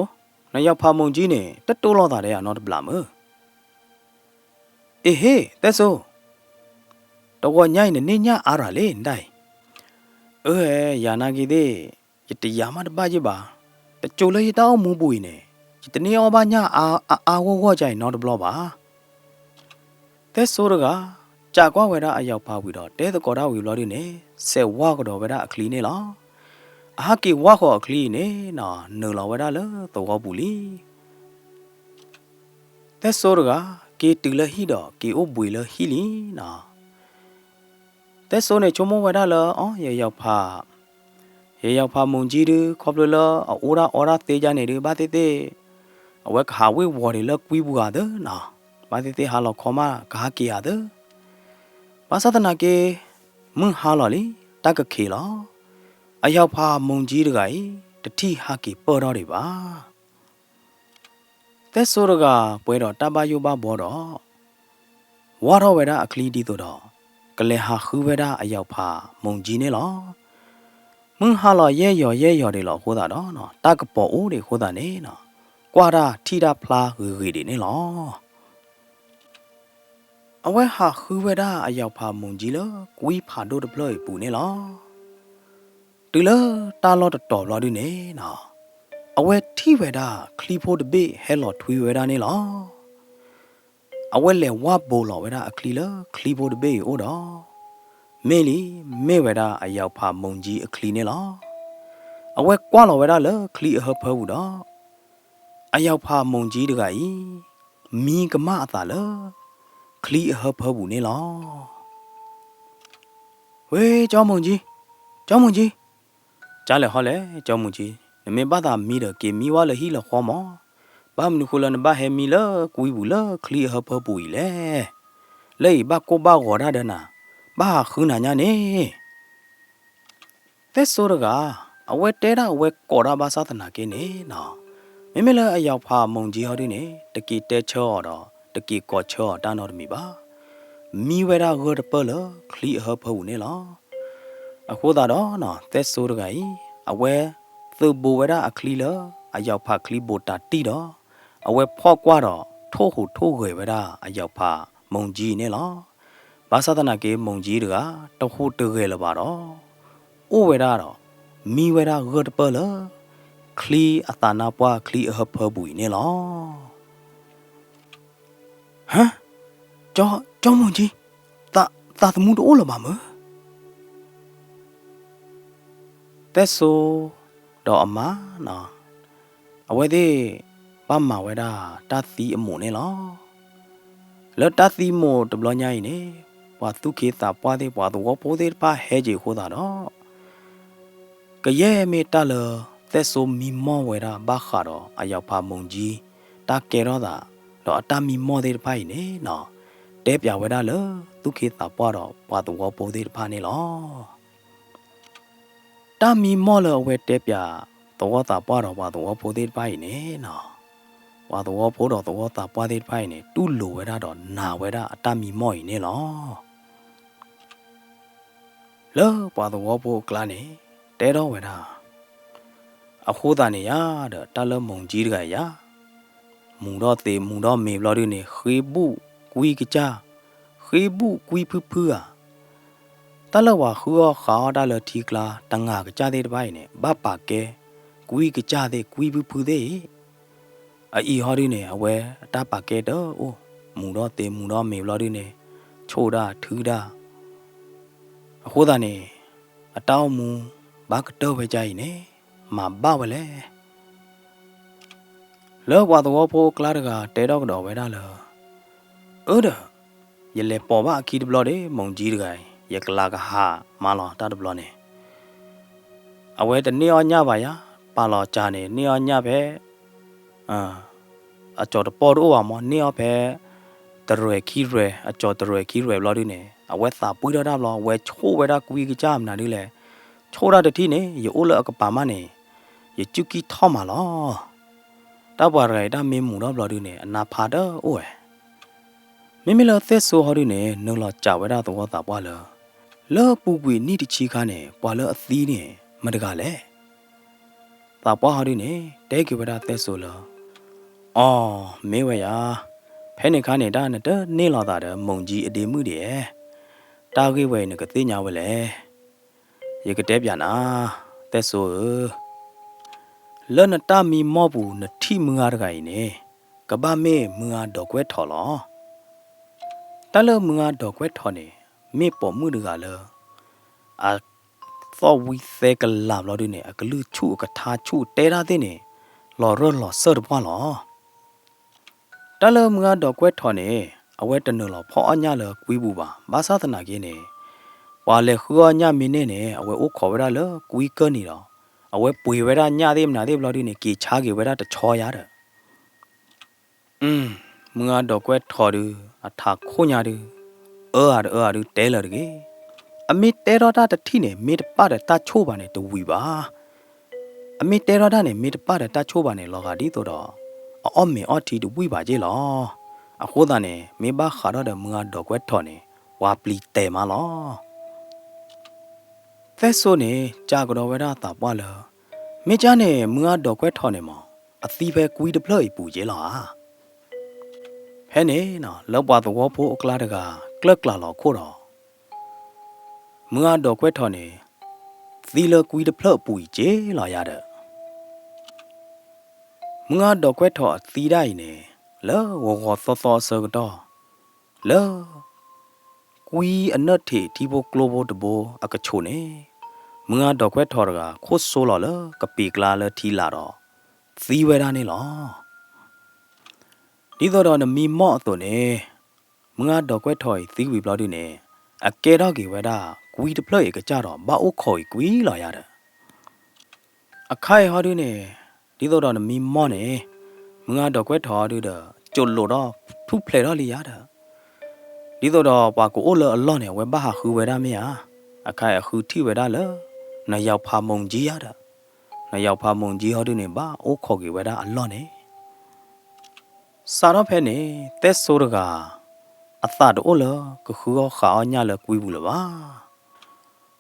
နယီၤဖးမုၢ်ကၠံန့ၣ် တတိၢ်လိာ်သးဒီးယၤနီတဘျီမ့ၢ်. အ့ဟ့ၣ် သဲစိ, တဂီၤညါအံၤနန့ၢ်ညၣ်အါရၤလံနဒၣ်အံၤ. အၢ ယၤနာ်က့ၤသ့ၣ် ယတယာ်မးတဘၣ်ယ့ၢ်ဘၣ်. တစိၤလၢယတၢ်အိၣ်မူပူၤအံၤန့ၣ် ယတန့ၢ်အီၣ်ဘၣ်ညၣ်အါအါဂီၢ်ဂီၢ်ကါအံၤနီတဘျီဘၣ်. သဲစိတဂၤ စံးကွၢ်ဝဲဒၣ်အယီၤဖးဝံၤဒီး တဲသကိးတၢ်ဝံၤဘျီဒုန့ၣ် ဆဲးဝါကဒီးဝဲဒၣ်အချံန့ၣ်လီၤ. အဟးက့ၤဝါဃီၤအချံအံၤန့ၣ်နီၤ, နုာ်လီၤဝဲဒၣ်လၢသဝီပူၤလံ. သဲစိတဂၤ က့ၤတုၤလၢဟံၣ်ဒီးက့ၤအိၣ်ဘှံးလၢဟံၣ်လံနီၤ. သဲစိန့ၣ်ဆိကမိၣ်ဝဲဒၣ်လၢ အိ ယယီၤဖး ယယီၤဖးမုၢ်ကၠံဒု ခီဖျိလၢအအိၣ်ဒၣ်အီဒၣ်သ့ကါန့ၣ်ဒု ဘၣ်သ့ၣ်သ့ၣ် အဝဲကဟးဝ့ၢ်ဝီၤဒံးလၢကွံပူၤဂၤသ့နီၤ. ဘၣ်သ့ၣ်သ့ၣ်ဟါလီၤခီမး ကဟးက့ၤဧါသ့. ဘၣ်ဆၣ်သနာ်က့ မုၢ်ဟါလီၤလံ တၢ်ကခံးလီၤ. အယီၤဖးမုၢ်ကၠံတဂၤအံၤ တထံၣ်ဟးက့ၤပၢၢ်ထီၣ်ဒံးဘၣ်. သဲစိတဂၤပှဲၤဒီးတၢ်ဘၣ်ယိၣ်ဘၣ်ဘှီဒီး ဝါထီၣ်ဝဲဒၣ်အချံဒ်သိးဒီး ကလဲၤဟးဃုဝဲဒၣ်အယီၤဖးမုၢ်ကၠံန့ၣ်လီၤ. မုၢ်ဟါလီၤယဲၢ်ယီၤယဲၢ်ယီၤဒံးလီၤအဃိသတးဒီး တၢ်ကပီၤအိၣ်ဒံးအဃိသတးန့ၣ် ကွၢ်တၢ်ထံၣ်တၢ်ဖျါဂ့ၤဂ့ၤဒံးန့ၣ်လီၤ. အဝဲဟးဃုဝဲဒၣ်အယၣ်ဖးမုၣ်ကၠံလၢကွံဖးဒိၣ်တဖျၢၣ်အံၤပူၤန့ၣ်လီၤ. တုၤလၢတၢ်လီၢ်တတီၤဘျီဒုန့ၣ်နီၤ, အဝဲထံၣ်ဝဲဒၣ်ချံဖိတဘ့ၣ်ဟဲလီၤထွံဝဲဒၣ်န့ၣ်လီၤ. အဝဲလဲၤဝၢ်ဘိးလီၤဝဲဒၣ်အချံလၢချံဖိတဘ့ၣ်အံၤအိၣ်ဒီး, မ့ၢ်လံ, မ့ၢ်ဝဲဒၣ်အယၣ်ဖးမုၣ်ကၠံအချံန့ၣ်လီၤ. အဝဲကွၢ်လီၤဝဲဒၣ်လၢချံအဟၢဖၢပူၤဒီး, အယၣ်ဖးမုၣ်ကၠံတဂၤအံၤ မံကမၣ်အသးလၢ ချံအဟၢဖၢပူၤန့ၣ်လီၤ. ဝ့ ကၠီမုၣ်ကၠံ, ကၠီမုၣ်ကၠံ, ကၠါလဲၣ်ဟီလဲၣ် ကၠီမုၣ်ကၠံ, နမ့ၢ်ဘၣ်သးမံဒီး က့ၤမံဝဲလၢဟံၣ်လၢဃီမး, ဘၣ်မနုၤဃိလၢနဘၣ်ဟဲမံလၢကွံပူၤလၢချံအဟၢဖၢပူၤအံၤလဲၣ်. လၢအံၤဘၣ်ကိၢ်ဘၣ်ဂီၤတၢ်ဒီးနၤ, ဘၣ်ဟးဃုနၤညါန့ၣ် သဲစိတဂၤ, အဝဲတဲဒၣ်အဝဲကိးတၢ်ဘၣ်ဆၣ်သနာ်က့န့ၣ်နီၤ, မ့မ့ၢ်လၢအယၣ်ဖးမုၣ်ကၠံဟီဒုန့ၣ် တက့ၤတဲဆၢအီၤဒီး တက့ၤကိးဆၢအီၤတၢ်နီတမံၤဘၣ်. မံဝဲဒၣ်ဂၢၢ်တပၢၢ်လၢချံအဟၢဖၢပူၤန့ၣ်လီၤ. အဃိသတးဒီးနီၤ သဲစိတဂၤအံၤ အဝဲသုးဘူးဝဲဒၣ်အချံလၢ အယၣ်ဖးချံဘူးတၤတံၢ်ဒီး အဝဲဖီၣ်ကွၢ်ဒီးထိၣ်ဟူးထိၣ်ဂဲၤဝဲဒၣ်အယၣ်ဖးမုၣ်ကၠံအံၤန့ၣ်လီၤ. ဘၣ်ဆၣ်သနာ်က့မုၣ်ကၠံတဂၤ တဟူးတဂဲၤလၢၤဘၣ်ဒီး အိၣ်ဝဲဒၣ်ဒီး မံဝဲဒၣ်ဂၢၢ်တပၢၢ်လၢ ချံအသးနါပှၢ်ချံအဟၢဖၢပူၤအံၤန့ၣ်လီၤ. ဟါ, ကၠီ, ကၠီမုၣ်ကၠံ, သး, သးသမူတအိၣ်လၢၤဘၣ်မုၢ်. သဲစိ ဒီးအမါနီၤ, အဝဲသ့ၣ်ဘၣ်မၤဝဲဒၣ်တၢ်သံအမိၢ်န့ၣ်လီၤ. လၢတၢ်သံမိၢ်တဘျီညါအံၤန့ၣ် ပှၤသူၣ်က့သးပှၢ်သ့ၣ် ပှၤသဝီဖိသ့ၣ်တဖၣ်ဟဲက့ၤအဃိသတးဒီး ကယဲၢ်မ့ၢ်တၢ်လၢသဲစိမံမီၢ်ဝဲဒၣ်ဘၣ်ဃးဒီးအယၣ်ဖးမုၣ်ကၠံ တၢ်ကဲထီၣ်သး ဒီးအတၢ်မံမီၢ်သ့ၣ်တဖၣ်အံၤန့ၣ်နီၤ, တဲပၠးဝဲဒၣ်လၢသူၣ်က့သးပှၢ်ဒီးပှၤသဝီဖိသ့ၣ်တဖၣ်န့ၣ်လီၤ. တၢ်မံမီၢ်လၢအဝဲတဲပၠးသဝီသးပှၢ်ဒီးပှၤသဝီဖိသ့ၣ်တဖၣ်အံၤန့ၣ်နီၤ, ပှၤသဝီဖိဒီးသဝီသးပှၢ်သ့ၣ်တဖၣ်အံၤန့ၣ် တူၢ်လိာ်ဝဲဒၣ်ဒီးနာ်ဝဲဒၣ်အတၢ်မံမီၢ်အံၤန့ၣ်လီၤ. လၢပှၤသဝီဖိအကျါန့ၣ် တဲထီၣ်ဝဲဒၣ်, အဃိသတးန့ၣ်ယါဒီး တၢ်လၢမုၣ်ကၠံတဂၤအံၤယါ, မူၤထီၣ်သ့မူၤထီၣ်မ့ၤဘျီဒုန့ၣ် ဃ့ဘူၣ်ကွံကစၢ်, ဃ့ဘူၣ်ကွံဖုဖုဧါ. တၢ်လၢပှၤဃုအီၣ်ဃးအီၣ်တၢ်လၢထံကျါ တငၤကစၢ်သ့ၣ်တဖၣ်အံၤန့ၣ် ဘၣ်ပာ်ကဲကွံကစၢ်သ့ၣ် ကွံဖုဖုသ့ၣ်အံၤ အအံၤဟီဒုန့ၣ် အဝဲအတၢ်ပာ်ကဲတအိၣ်, မူၤထီၣ်သ့မူၤထီၣ်မ့ၤဘျီဒုန့ၣ် ဆိၣ်ဒၣ်ထုဒၣ်, အဃိသတးန့ၣ် အတၢ်အိၣ်မူဘၣ်ကတၢၢ်ဝဲဒ်အံၤန့ၣ် မၤဘၣ်ဝဲလဲၣ်. လၢပှၤသဝီဖိအကျါတဂၤတဲထီၣ်ကဒီးဝဲဒၣ်လၢ, အၢဒီး ယလဲၤပိာ်ဘၣ်အခံတဘျီဒီး မုၣ်ကၠံတဂၤအံၤ ယကလၤကဟးမးလီၤတၢ်တဘျီန့ၣ်, အဝဲတန့ၢ်အီၣ်ညၣ်ဘၣ်ယါ, ပာ်လီၤစၢ်န့ၣ် န့ၢ်အီၣ်ညၣ်ဖဲ အကၠီၤတပီၢ်တအိၣ်ဘၣ်မး, န့ၢ်အီၣ်ဖဲ တရဲၣ်ခံရဲၣ်, အကၠီၤတရဲၣ်ခံရဲၣ်ဘျီဒုန့ၣ် အဝဲသးပှံၢ်ထီၣ်တၢ်ဘျီ အဝဲဆိၣ်ဝဲဒၣ်ကွံကစၢ်မနုၤဒ်လဲၣ်, ဆိၣ်တၢ်တထံၣ်န့ၣ် ယအိၣ်လၢအကပၤမးန့ၣ် ယစူၢ်ကံၢ်ထီၣ်မးလီၤ. တၢ်ပှၤတဂၤအံၤတၢ်မ့ၢ်မူၤထီၣ်ဘျီဒုန့ၣ် အနါဖးတအိၣ်ဝဲ မ့မ့ၢ်လၢသဲစိဟီဒုန့ၣ် နုာ်လီၤစံးဝဲဒၣ်သဝီသးပှၢ်လၢ, လၢပူၤကွံာ်နံၣ်တဆံခါန့ၣ် ပှၤလၢအသံန့ၣ် မတဂၤလဲၣ်. သးပှၢ်ဟီဒုန့ၣ် တဲက့ၤဝဲဒၣ်သဲစိလၢ, အိ, မ့ၢ်ဝဲယါ, ဖဲန့ၣ်ခါန့ၣ် တၢ်နတန့ၢ်လီၤသးဒီး မုၣ်ကၠံအဒ့မုၣ်ဒံးဧါ, တၢ်ဂ့ၢ်ဝဲအံၤနကသ့ၣ်ညါဝဲလဲၣ်. ယကတဲပၠးနၤ, သဲစိဧၢ, လၢနတၢ်မံမီၢ်ပူၤ နထံၣ်မုၢ်ဂၤတဂၤအံၤန့ၣ် ကဘၣ်မ့ၢ်မုၢ်ဂၤဒိးကွဲးထီၣ်လီၤ. တၢ်လၢမုၢ်ဂၤဒိးကွဲးထီၣ်န့ၣ် မ့ၢ်ပိာ်မုၣ်တဂၤလၢ အသီၣ်ဝံသဲကလၤဘျီဒုန့ၣ် အကလုၢ်ဆူၣ်အကထါဆူၣ် တဲဒၣ်သ့ၣ်န့ၣ် လီၤရၢၢ်လီၤစၢၢ်တပှၢ်လီၤ. တၢ်လၢမုၢ်ဂၤဒိးကွဲးထီၣ်န့ၣ် အဝဲတနုာ်လီၤဖီၣ်အီၣ်ညၣ်လၢကွံပူၤဘၣ်. ဘၣ်ဆၣ်သနာ်က့န့ၣ် ပှၤလဲၤဃုအီၣ်ညၣ်မ့ၢ်န့ၢ်န့ၣ် အဝဲအိၣ်ခိးဝဲဒၣ်လၢကွံကၢၢ်နံၤဒီး အဝဲပှ့ၤဝဲဒၣ်ညၣ်သ့ၣ်မနုၤသ့ၣ်ဘျီဒုန့ၣ် က့ၤဆါက့ၤဝဲဒၣ်တဆီယါဒီး မုၢ်ဂၤဒိးကွဲးထီၣ်ဒု အထးခိၣ်ညါဒု အၢအါတအၢအါဒု တဲလၢၤတဂ့ၤ. အမ့ၢ်တဲထီၣ်တၢ်တထံၣ်န့ၣ် မ့ၢ်တပာ်ဒီးတၢ်ဆိၣ်ဘၣ်န့ၣ် တဝံၤဘၣ်. အမ့ၢ်တဲထီၣ်တၢ်န့ၣ် မ့ၢ်တပာ်ဒီးတၢ်ဆိၣ်ဘၣ်န့ၣ် လီၤဂာ်ဒ်သိးဒီး အအီၣ်မ့ၤအီထံတဝံၤဘၣ်က့ၢ်လီၤ. အဃိသတးန့ၣ် မ့ၢ်ဘၣ်ဃးထီၣ်ဒီးမုၢ်ဂၤဒိးကွဲးထီၣ်န့ၣ် ပှၤပျံၤတဲာ်မးလီၤ. သဲစိန့ၣ် စံးကဒီးဝဲဒၣ်သးပှၢ်လၢ မ့ၢ်ကၢ်န့ၣ် မုၢ်ဂၤဒိးကွဲးထီၣ်န့ၣ်မး အသံဖဲကွံတဖျၢၣ်အံၤပူၤက့ၢ်လီၤဧါ. ဖဲ ဖဲန့ၣ်နီၤ လၢပှၤသဝီဖိအကျါတဂၤ ကျၢၢ်ကျၢ်လီၤခိၣ်ဒီး မုၢ်ဂၢ်ဒိးကွဲၢ်ထီၣ်န့ၣ် သံလၢကွံတဖျၢၣ်အပူၤအံၤက့လီၤယၤဒီး မုၢ်ဂၢ်ဒိးကွဲၢ်ထီၣ်အသံဒၣ်အံၤန့ၣ် လၢဂီၤဂီၤသီသီအဆၢကတီၢ် လၢ ကွံအနၢၣ်ထံးထံဖိကျိဖိတဘိအကဆိးန့ၣ် မုၢ်ဂၢ်ဒိးကွဲၢ်ထီၣ်တဂၤ ခိၣ်ဆိလီၤလၢကပံာ်ကျါလၢထံလာ်ဒီး သံဝဲဒၣ်န့ၣ်လီၤ. ဒ်သိးဒီးနမံမီၢ်အသိးန့ၣ် မုၢ်ဂၢ်ဒိးကွဲၢ်ထီၣ်အံၤသံဝံၤဘျီဒုန့ၣ် အကဲထီၣ်က့ၤဝဲဒၣ် ကွံတဖျၢၣ်အံၤကစၢ်ဒီး ဘၣ်အိၣ်ခိးအံၤကွံလီၤယၤဒီး အခါအံၤဟီဒုန့ၣ် ဒ်သိးဒီးနမံမီၢ်န့ၣ် မုၢ်ဂၢ်ဒိးကွဲၢ်ထီၣ်ဟီဒုဒီး ကၠိလိာ်ဒီးထူၣ်ဖျဲးထီၣ်လံယၤဒီး ဒ်သိးဒီးပှၤကအိၣ်လၢအလီၢ်န့ၣ် အဝဲဘၣ်ဟးဃုဝဲဒၣ်မ့ၢ်ဧါ. အခါအံၤအဃုထံၣ်ဝဲဒၣ်လၢ နယီၤဖးမိၢ်ကၠံယၤဒီး နယီၤဖးမိၢ်ကၠံဟီဒုန့ၣ် ဘၣ်အိၣ်ခိးက့ၤဝဲဒၣ်အလီၢ်န့ၣ် စးထီၣ်ဖဲန့ၣ် သဲစိတဂၤ အသးတအိၣ်လၢကဃုအီၣ်ဃးအီၣ်ညၣ်လၢကွံပူၤလၢၤဘၣ်.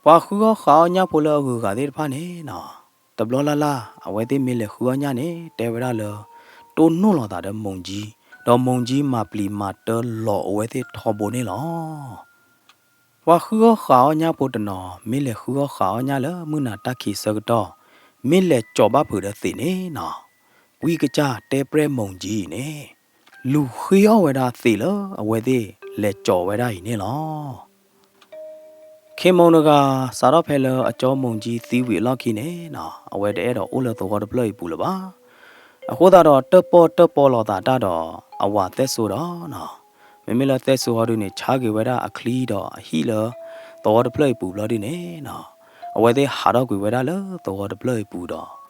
ပှၤဃုအီၣ်ဃးအီၣ်ညၣ်ဖိလၢအဂုၤအဂၤသ့ၣ်တဖၣ်န့ၣ်နီၤ တဘျီလၢ်လၢ် အဝဲသ့ၣ်မ့ၢ်လဲၤဃုအီၣ်ညၣ်န့ၣ် တဲဝဲဒၣ်လၢ တိၢ်နီၣ်လီၤသးဒီးမိၢ်ကၠံ, ဒီးမိၢ်ကၠံမၤပျံၤမၤတၢလီၤအဝဲသ့ၣ်ထီဘိန့ၣ်လီၤ. ပှၤဃုအီၣ်ဃးအီၣ်ညၣ်ဖိတနီၤ မ့ၢ်လဲၤဃုအီၣ်ဃးအီၣ်ညၣ်လၢမုၢ်နၤတၢ်ခံးဆၢကတီၢ်, မ့ၢ်လဲၤကၠီၤဘၣ်ဖုးဒီးသံးန့ၣ်နီၤ, ကွံကစၢ်တဲပျဲၢ်မိၢ်ကၠံအံၤန့ၣ် လူၤဃ့အီၣ်ဝဲဒၣ်သံးလၢအဝဲသ့ၣ်လဲၤကၠီၤဝဲဒၣ်အံၤန့ၣ်လီၤ. ခ့မိၢ်တဂၤ စးထီၣ်ဖဲလၢအကၠီမိၢ်ကၠံသံဝံၤအလီၢ်ခံန့ၣ်နီၤ, အဝဲတအဲၣ်ဒိးအိၣ်လၢသဝီတဖျၢၣ်အံၤပူၤလၢၤဘၣ်. အဃိသတးဒီး တၢၣ်ပီၣ်တၢၣ်ပီလီၤသးတၢ်ဒီးအဝၤသဲစိဒီးနီၤ, မ့မ့ၢ်လၢသဲစိဟီဒုန့ၣ် ဆါက့ၤဝဲဒၣ်အချံဒီးအဟံၣ်လၢသဝီတဖျၢၣ်အံၤပူၤဘျီဒုန့ၣ်နီၤ, အဝဲသ့ၣ်ဟးထီၣ်ကွံာ်ဝဲဒၣ်လၢသဝီတဖျၢၣ်အံၤပူၤဒီး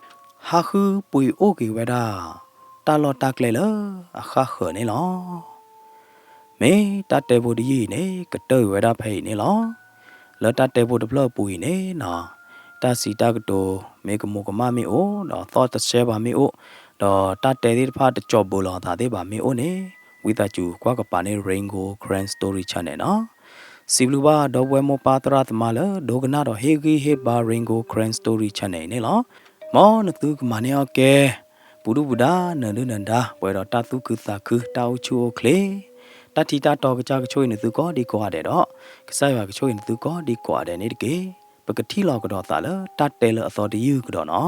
ဟးဃုပှ့ၤအိၣ်က့ၤဝဲဒၣ် တၢ်လီၢ်တၢ်ကျဲလၢအဃၣ်ဃၢၤန့ၣ်လီၤ. မ့ၢ်တၢ်တဲဖိတယုၢ်အံၤန့ၣ် ကတၢၢ်ကွံာ်ဝဲဒၣ်ဖဲအံၤန့ၣ်လီၤ. လၢတၢ်တဲဖိတဖျၢၣ်အပူၤအံၤန့ၣ်နီၤ, တၢ်စံးတၢ်ကတိၤ မ့ၢ်ကမူးကမၣ်မ့ၢ်အိၣ်, ဒီးသီၣ်တဆှဲဘၣ်မ့ၢ်အိၣ်, ဒီးတၢ်တဲသ့ၣ်တဖၣ်တကၠီၤဘၢလီၤအသးသ့ၣ်ဘၣ်မ့ၢ်အိၣ်န့ၣ်, ဝံသးစူၤကွၢ်ကပၤန့ၣ် Rain Gold Karen Story Channel နီၤ. စံးဘျုးဘၣ်ဒီပုၢ်ဝဲၢ်မိၢ်ပၢ်သရၣ်သမါလၢဒိကနၣ်ဒီးဟ့ၣ်ဂံၢ်ဟ့ၣ်ဘါ Rain Gold Karen Story Channel အံၤန့ၣ်လီၤ. မ်နသုကမၤန့ၢ်အီၣ်ကဲ ပူၤဒုၣ်ပူၤဒါ နၢၤဒုၣ်နၢၤဒါ ပှဲၤဒီးတၢ်သူၣ်ခုသးခု တၢ်အိၣ်ဆူၣ်အိၣ်ချ့, တၢ်ထံတၢ်တီကစၢ်ကဆိၣ်ဂ့ၤနသုကိးဒံကိးဂၤဒဲးဒီး ကစၢ်ယွၤကဆိၣ်ဂ့ၤနသုကိးဒံကိးဂၤဒဲးန့ၣ်တက့ၢ်. ပကထံၣ်လိာ်ကဒီးသးလၢတၢ်တဲလၢအသီတယုၢ်ကဒီးနီၤ.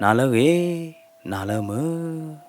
နၤလၢအဂ့ၤ, နၤလၢမုာ်.